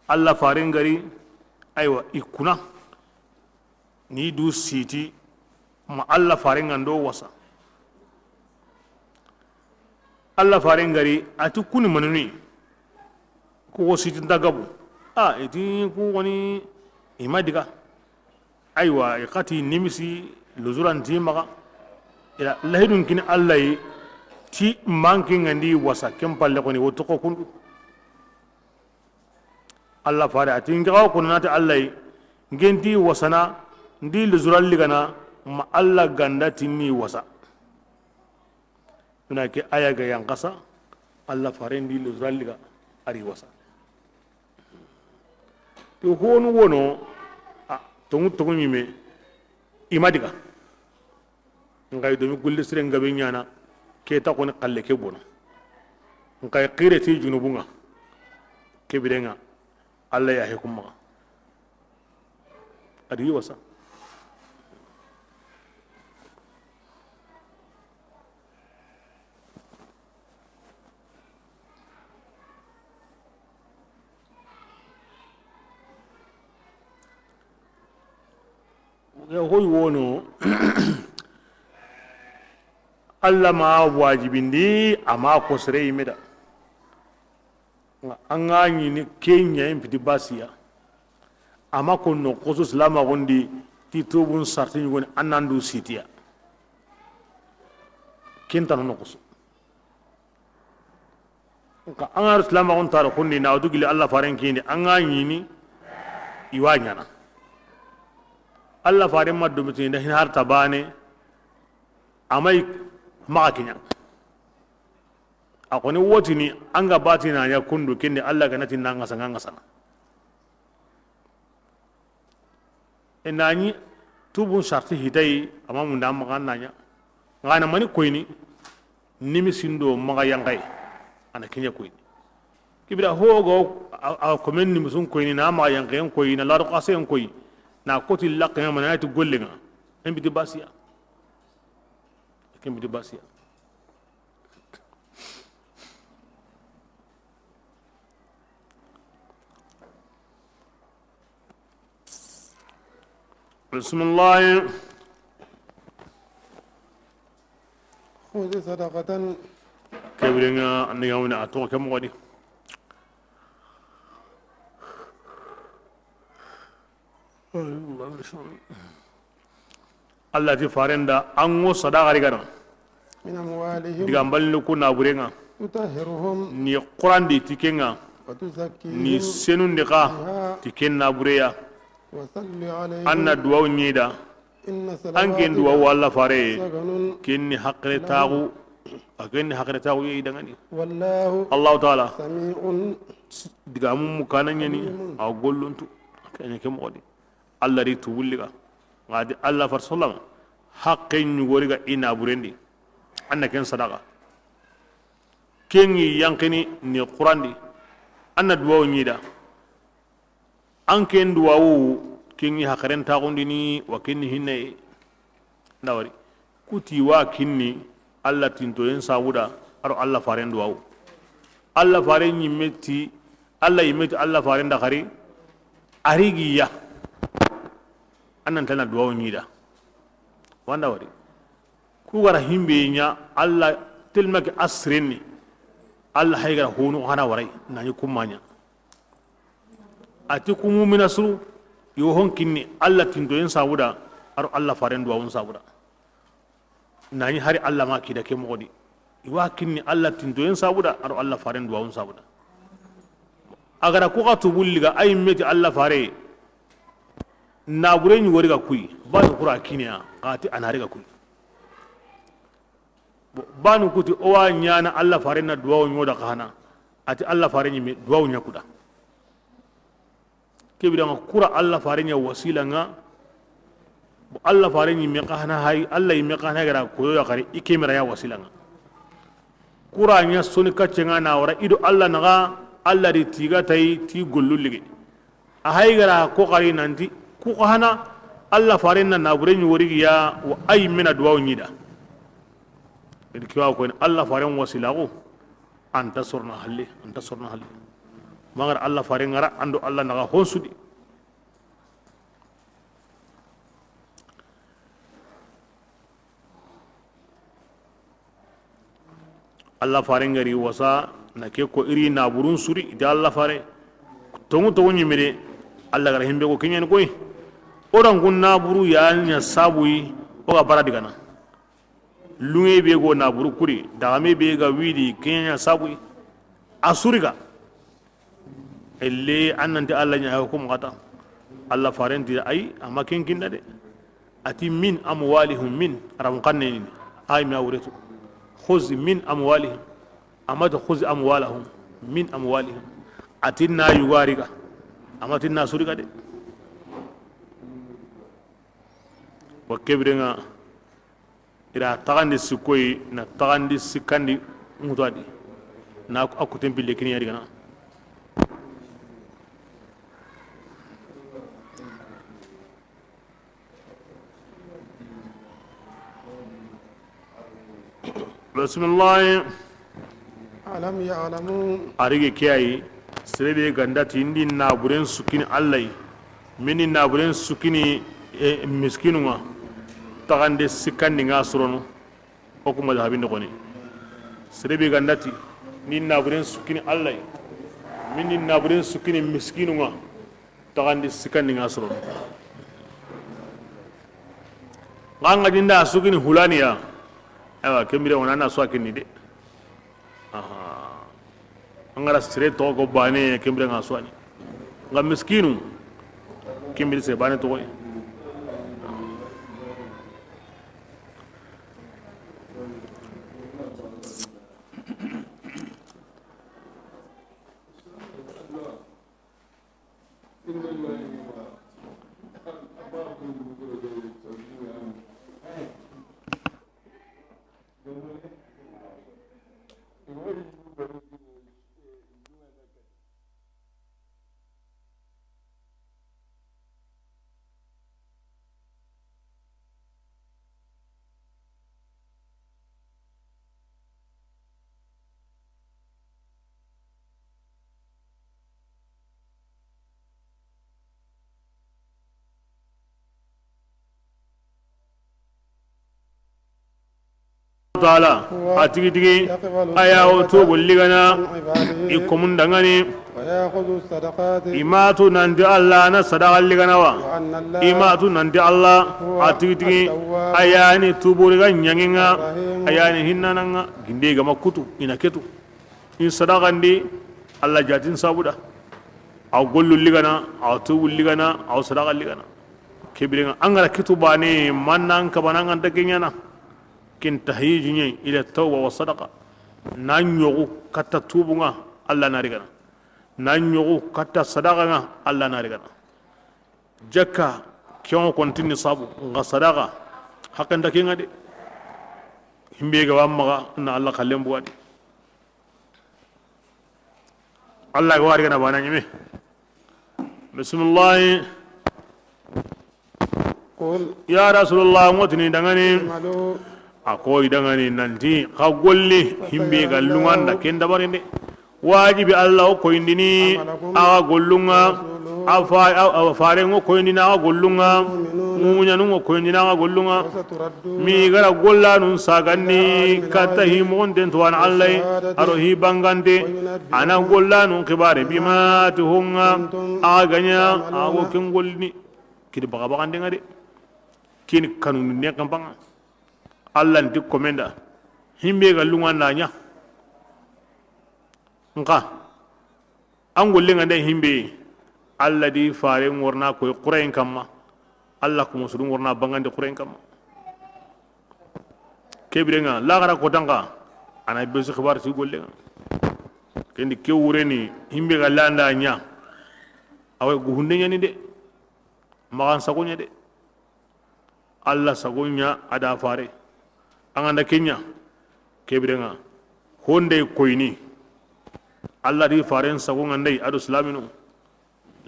alla farengari aywa ikuna ni du siti ma alla farengando wasa alla farengari atu kuni manuni ko siti ndagabu a eti ku woni ima diga aywa ikati nimisi luzuranti maga ila lahidun kin alla yi ti manki ngandi wasa kempalle koni woto ko kundu alla fare ati ngaw ko nata alla yi ngenti wasana ndi luzural ligana ma alla ganda tinni wasa una ke aya ga yankasa alla fare ndi luzural liga ari wasa to honu wono a tongu tongu mime imadiga ngay domi gulle sire ngabe nyana ke ta ko ne kalle ke bono ngay qire ti junubunga ke birenga alla ya hukuma adi wasa ya hoy wono alla ma wajibindi ama ko sere yimeda anga ni kenya impiti basiya ama ko no ko islama gondi ti tubun sarti ngoni anandu sitiya kenta no ko ka anga islama gon tar khonni na dugili alla faren kindi anga ni iwanyana alla faren maddu mutin hin har tabane amai makinya akoni wotini anga batina ya kundu kinde alla ganati nanga sanga sana enani tubun sharti hidai amamu ndam gananya ngana mani koyni nimi sindo maga yangai ana kinya koyni kibira hogo a komen nimi sun koyni na maga yangai koyni la ruqase koyi na koti laqnya manati gollinga embiti basiya kembiti basiya بسم الله خذ صدقة كبرنا أن يومنا أتوقع كم غني الله تفارندا أنغو صدقة رجعنا من أموالهم دعمبل نكون نابورينا تطهرهم ني قرآن دي تكينا وتزكيهم ني سنون دقا تكين نابوريا وصل عليهم أن دعاء نيدا إن أنكن دعاء الله فاري كني حقر تاغو أكني حقر تاغو يدغني والله الله تعالى سميع دعامو مكانا ني أو قولنتو كأني كم غادي الله ري تولغا غادي الله فرسولما حق نيغوريغا إنا بورندي أن كن صدقة Kengi yankini ni qurandi anna duwaw ñida an ken duwawu kengi hakaren taxundini wa kenni hinnaye ndawari kuti wa kinni alla tintoyen sabuda aro alla faren duwawu alla faren ñimmeti alla yimmeti alla faren daxari arigiya annan tana duwawu ñida wanda wari kugara himbe nya alla telmake asrenni alla haygara honu hana waray nañi kummanya ati kumu minasru yo honkinni alla tintoyen sabuda aro alla faren duwawun sabuda nañi hari alla ma kida ke mogodi iwa kinni alla tintoyen sabuda aro alla faren duwawun sabuda agara kuka tubulliga ay meti alla fare nabureñi woriga kuy banu kura kineya gati anariga kuy banu kuti owa ñana alla fare na duwawu ñoda kahana ati alla fare ñime duwawu ñakuda kebiranga kura alla fare ña wasila nga alla fare ñime kahana hay alla yimme kahana gara koyo yakari i kemira ya wasila nga kura ña soni kaccenga na wara ido alla naga alla di tiga tay ti gollu lige a hay gara ko kari nanti ku kahana alla fare na nabure ñi worigiya wa ay mena duwawu ñida kiwa ko alla faren wasilago anta sorna halle anta sorna halle magar alla faren ngara ando alla naga honsudi alla faren ngari wasa na ke ko iri na burun suri da alla fare tongu tongu nyimire alla gara himbe ko kinyen koy oran kun na buru ya nya sabuyi o ga bara digana lunge be go na buru kuri dagame be ga widi kenya sabu asuriga elle annante alla nya ko mata alla farenti ay ama kenkinda de ati min amwalihum min aram qanneni ay mi awretu khuz min amwalihim amata khuz amwalahum min amwalihim atinna yugariga amatinna suriga de wa kebrenga ira tagandi sikoy na tagandi sikandi ngutadi na akuten pille kini yari gana bismillah alam ya'lamu arige kiyayi sirebe gandati indi na buren sukini allai mini na buren sukini miskinunga tagandi sikandi nga surono o kuma zahabin koni sirebe gandati ni na buren sukini allai mini na buren sukini miskinunga tagandi sikandi nga surono nganga dinda sukini hulaniya awa kembire wona na so akini de aha angara sire to ko bane kembire nga so ani nga miskinu kembire se bane to ko taala atigi tigi aya o tubu ligana ikomun dangani ويأخذ الصدقات imatu nanti Allah na sadaqa ligana wa وأن الله imatu nanti Allah atigi tigi ayani tubu liga nyanginga ayani hinnananga ginde gama kutu ina ketu in sadaqa ndi Allah jatin sabuda aw gollu ligana aw tubu ligana aw sadaqa ligana kebirenga angara kitu bane mannan kabananga takenyana kin tahyiju ñi ila tawba wa sadaqa na ñogu katta tubunga alla narigana na ñogu katta sadaqa nga alla narigana jakka kewo kontini sabu nga sadaqa hakkanta kenga de himbe ga wammaga na alla kallen buwadi. Allah ga wari gana bana nyime. Bismillah. قل Ya Rasulullah, ngotini dangani. اعملوا. Ako idangani nanti ka golle himbe ga lunganda ken dabarinde wajibi Allah o koyindini aga gollunga afa afa farengo koyindini aga gollunga muñanungo koyindini aga gollunga. وستردون Mi gara golla nun saganni katta himogonten tuwan Allah aro hi bangante ana golla nun kibare bima tuhunga aga ganya ago ken gollini kidi baga bagandenga de kini kanu ne kampanga Allah nti komenda himbe ga lunga na nya nka an golle ngande himbe Allah di fare ngorna koy qurain kamma Allah ko musudu ngorna bangande qurain kamma kebirenga lagara ko tanga ana besu khibar si golle nga kendi ke wureni himbe ga landa nya awe guhunde nya ni de magan sagonya de Allah sagonya ada fare anganda kenya kebirenga honde koyni Allah di faren sago ngandai adu islaminu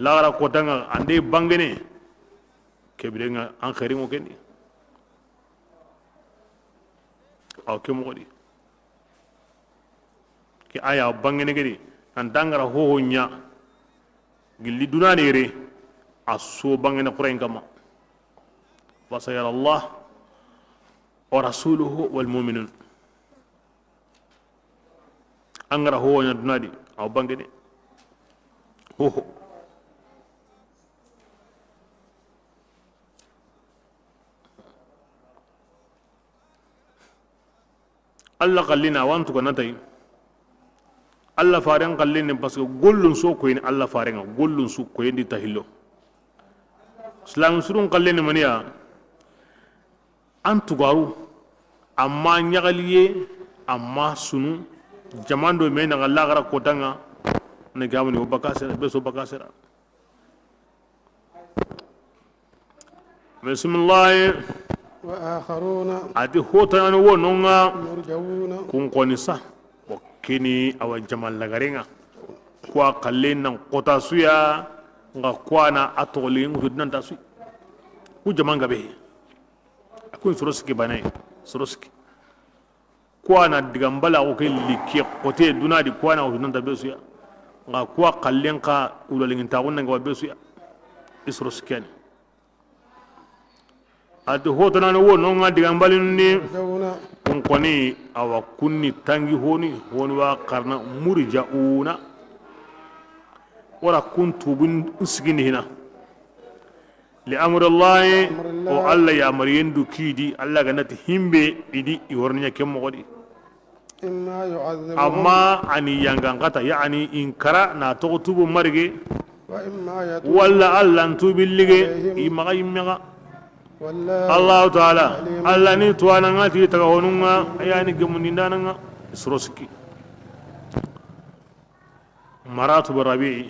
lagara ko tanga ande bangene kebirenga an khairingo kendi aw ke mogodi ke aya bangene gedi an dangara ho nya gilli dunani re aso bangene qurain kama wa sayara Allah wa rasuluhu wal mu'minun angara ho nya dunadi aw bangene ho ho Allah kallina wantu kanatay Allah faren kallini parce que gollun so koyni Allah farenga gollun su koyndi tahillo islam surun kallini maniya an tugaru amma nyagaliye amma sunu jamando me na lagara kotanga ne gamani o bakasera beso bakasera. Bismillah. وآخرون ati hotana wo nonga مرجون kun koni sa o kini awa jamal lagarenga kwa kalle nan kota suya nga kwa na atoli ngu nan ta su ku jaman gabe akun soroski banai soroski kwa na digambala ko ke likke kote duna di kwa na nan ta be suya nga kwa kalle ka ulalingin ta kun nga be suya isroski ani ati hotana wo nonga digambalin ni مرجون kun koni awa kunni tangi honi honi wa karna murja'una wala kun tubun sigini hina li amri Allah o Allah ya mariyendu kidi Allah ganati himbe idi iwornya kem mogodi إما يعذبهم amma ani yangangata yani inkara na to tubu marge وإما يتوب walla Allah tubillige imaga imega والله Allah ta'ala Allah ni tuwana ngati taga honunga ayani gemuninda nanga isroski maratu rabi'i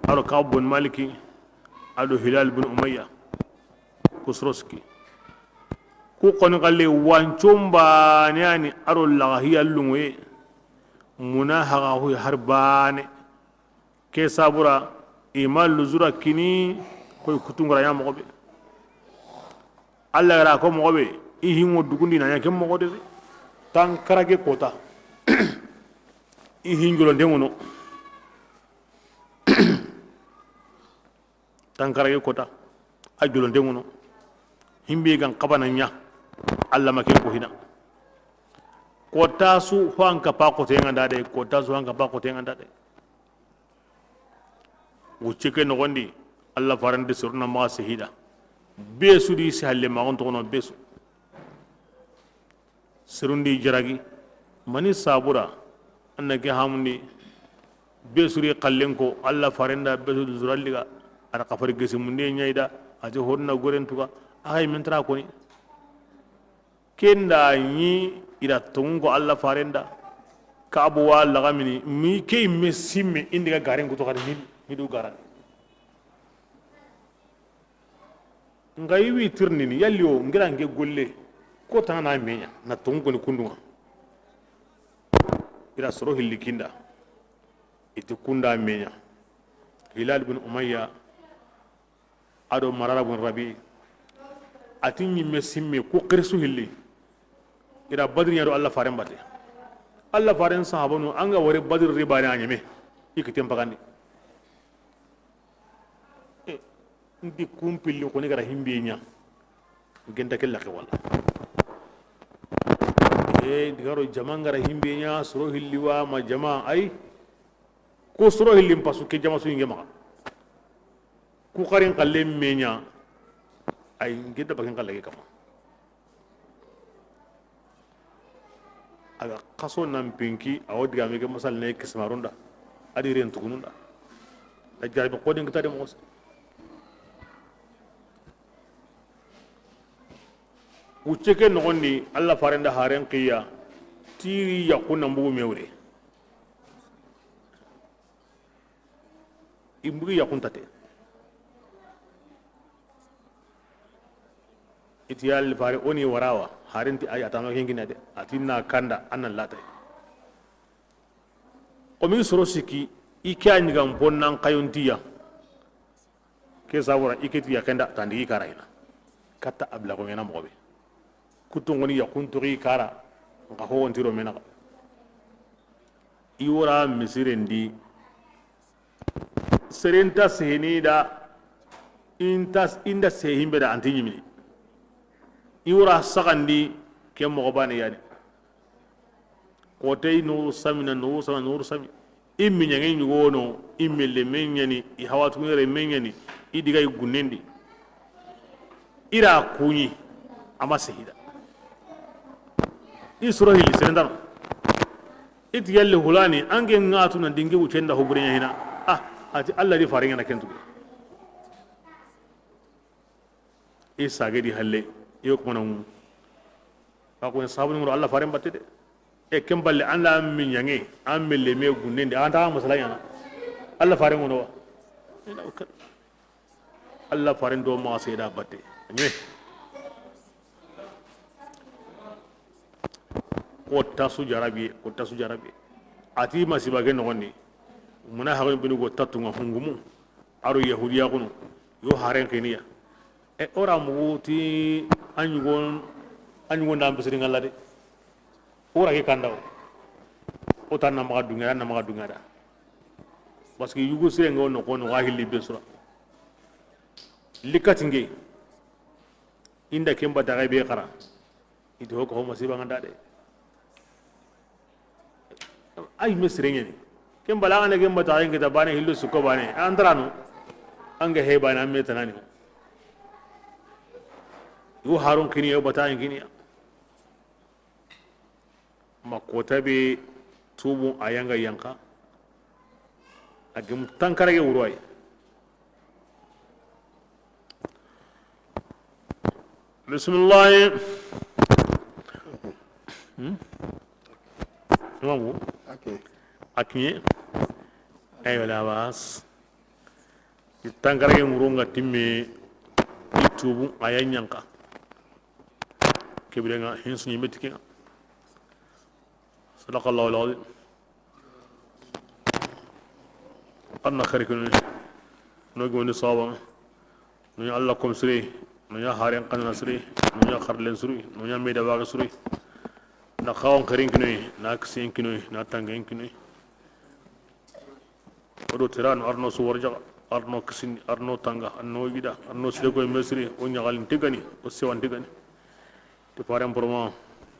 aro Ka'b bin Maliki ado Hilal bin Umayya kusroski ku qoni qalle wancomba ne ani aro lagahiya lungoye muna haga hu harbane ke sabura imal luzura kini koy kutungara ya mogobe Allah gara ko mogobe ihingo dugundi na yake mogo de tan karage kota ihingolo ndengono tan karage kota ajulo ndengono himbe gan qabana nya Allah make ko hina kota su hanka pa ko tenga ndade kota su hanka pa ko tenga ndade wucce ke no gondi Allah farande surna ma sehida besu di si halle ma on tono besu serundi jaragi mani sabura annake hamundi besuri qallenko Allah farenda besu zuralliga ara kafar gese munde nyaida aje honna goren tuga ay mentra koni kenda ni ira tongo Allah farenda kaabu wa lagamini mi ke mesimme indiga garen ko to ni ni du garan nga iwi tirnini yalli o ngira nge golle ko tana menya na tongo ni kundunga ira soro hillikinda Iti kunda menya Hilal bin Umayya ado Marara bin Rabi ati ñimme simme ku qirisu hilli ira Badri ñado Allah faren bate Allah faren sahabanu anga wari Badri ribani a ñeme ikiten pagandi ndi kumpilli koni gara himbe nya genta kella ke walla digaro jama ngara himbe nya soro hilliwa ma jama ay ko soro hillim pasu ke jama su inge ma ku qarin qalle menya ay ngeda bakin qalle kama aga kaso nan pinki awo diga me ke masal ne kismarunda adi ren tugununda da jarbi qodin kitade mo wucceke nogondi alla farenda haren qiya tiri yakuna mbugu mewre imbugu yakuntate itiyal fare oni warawa harenti ay atama kengina de atinna kanda anan latay o min soro siki ike anyiga mbonnan kayontiya ke sabura iketi yakenda tandi karaina katta abla ko ngena mobe kutungoni yakuntori kara nga ho wontiro mena iwora misirendi serenta sehenida intas inda sehimbe da antinyimini iwora sagandi ke mogo bane yani kotei nuru samina nuru samina nuru sami immi nyange nyugono immi le menyani i hawatu ngere menyani idiga igunendi ira kunyi ama sehida isro hili serendano iti yalle hulani ange ngatu na dingi wucenda hubrenya hina ah ati alla di faringa na kentu isa gedi halle yo ko non ako sabu ngoro alla farin batte de e kemballe an la min yange an melle me gunnende an ta masala yana alla farin ngono wa alla farin do ma seeda batte nywe ko tasu jarabi ko tasu jarabi ati masiba ke nogoni muna hago binu go tatunga hungumu aro yahudiya kono yo haren keniya e ora muguti anyugon anyugon ndam bisiringa ngalla de ora ke kandaw o tan na maga dunga na maga dunga da parce que yugo sire ngo no kono wa hilli besura likatinge inda kemba daga be khara iti hoko ho masiba nganda de ay mesrenge ni kemba la ngane kemba ta ngi ta bane hillu sukko bane andrano anga he bane amme tanani yo harun kini yo bata kini makota be tubu ayanga yanka agum tankarage wurway bismillah Mamu akinye ayo la bas tankarage wurunga timme tubu ayanyanka kebirenga hinsu nyimetike صدق الله العظيم أنا خيركم نوجو نصابا نيا الله كم سري نيا هارين قنا سري نيا خرلين سري نيا ميدا واغ سري نخاون خيرين كنوي ناكسين كنوي ناتانغين كنوي ودو تيران أرنو سورجا أرنو كسين أرنو تانغا أرنو يدا أرنو سيدكو مسري ونيا غالين تيغاني وسيوان تيغاني تفارم برما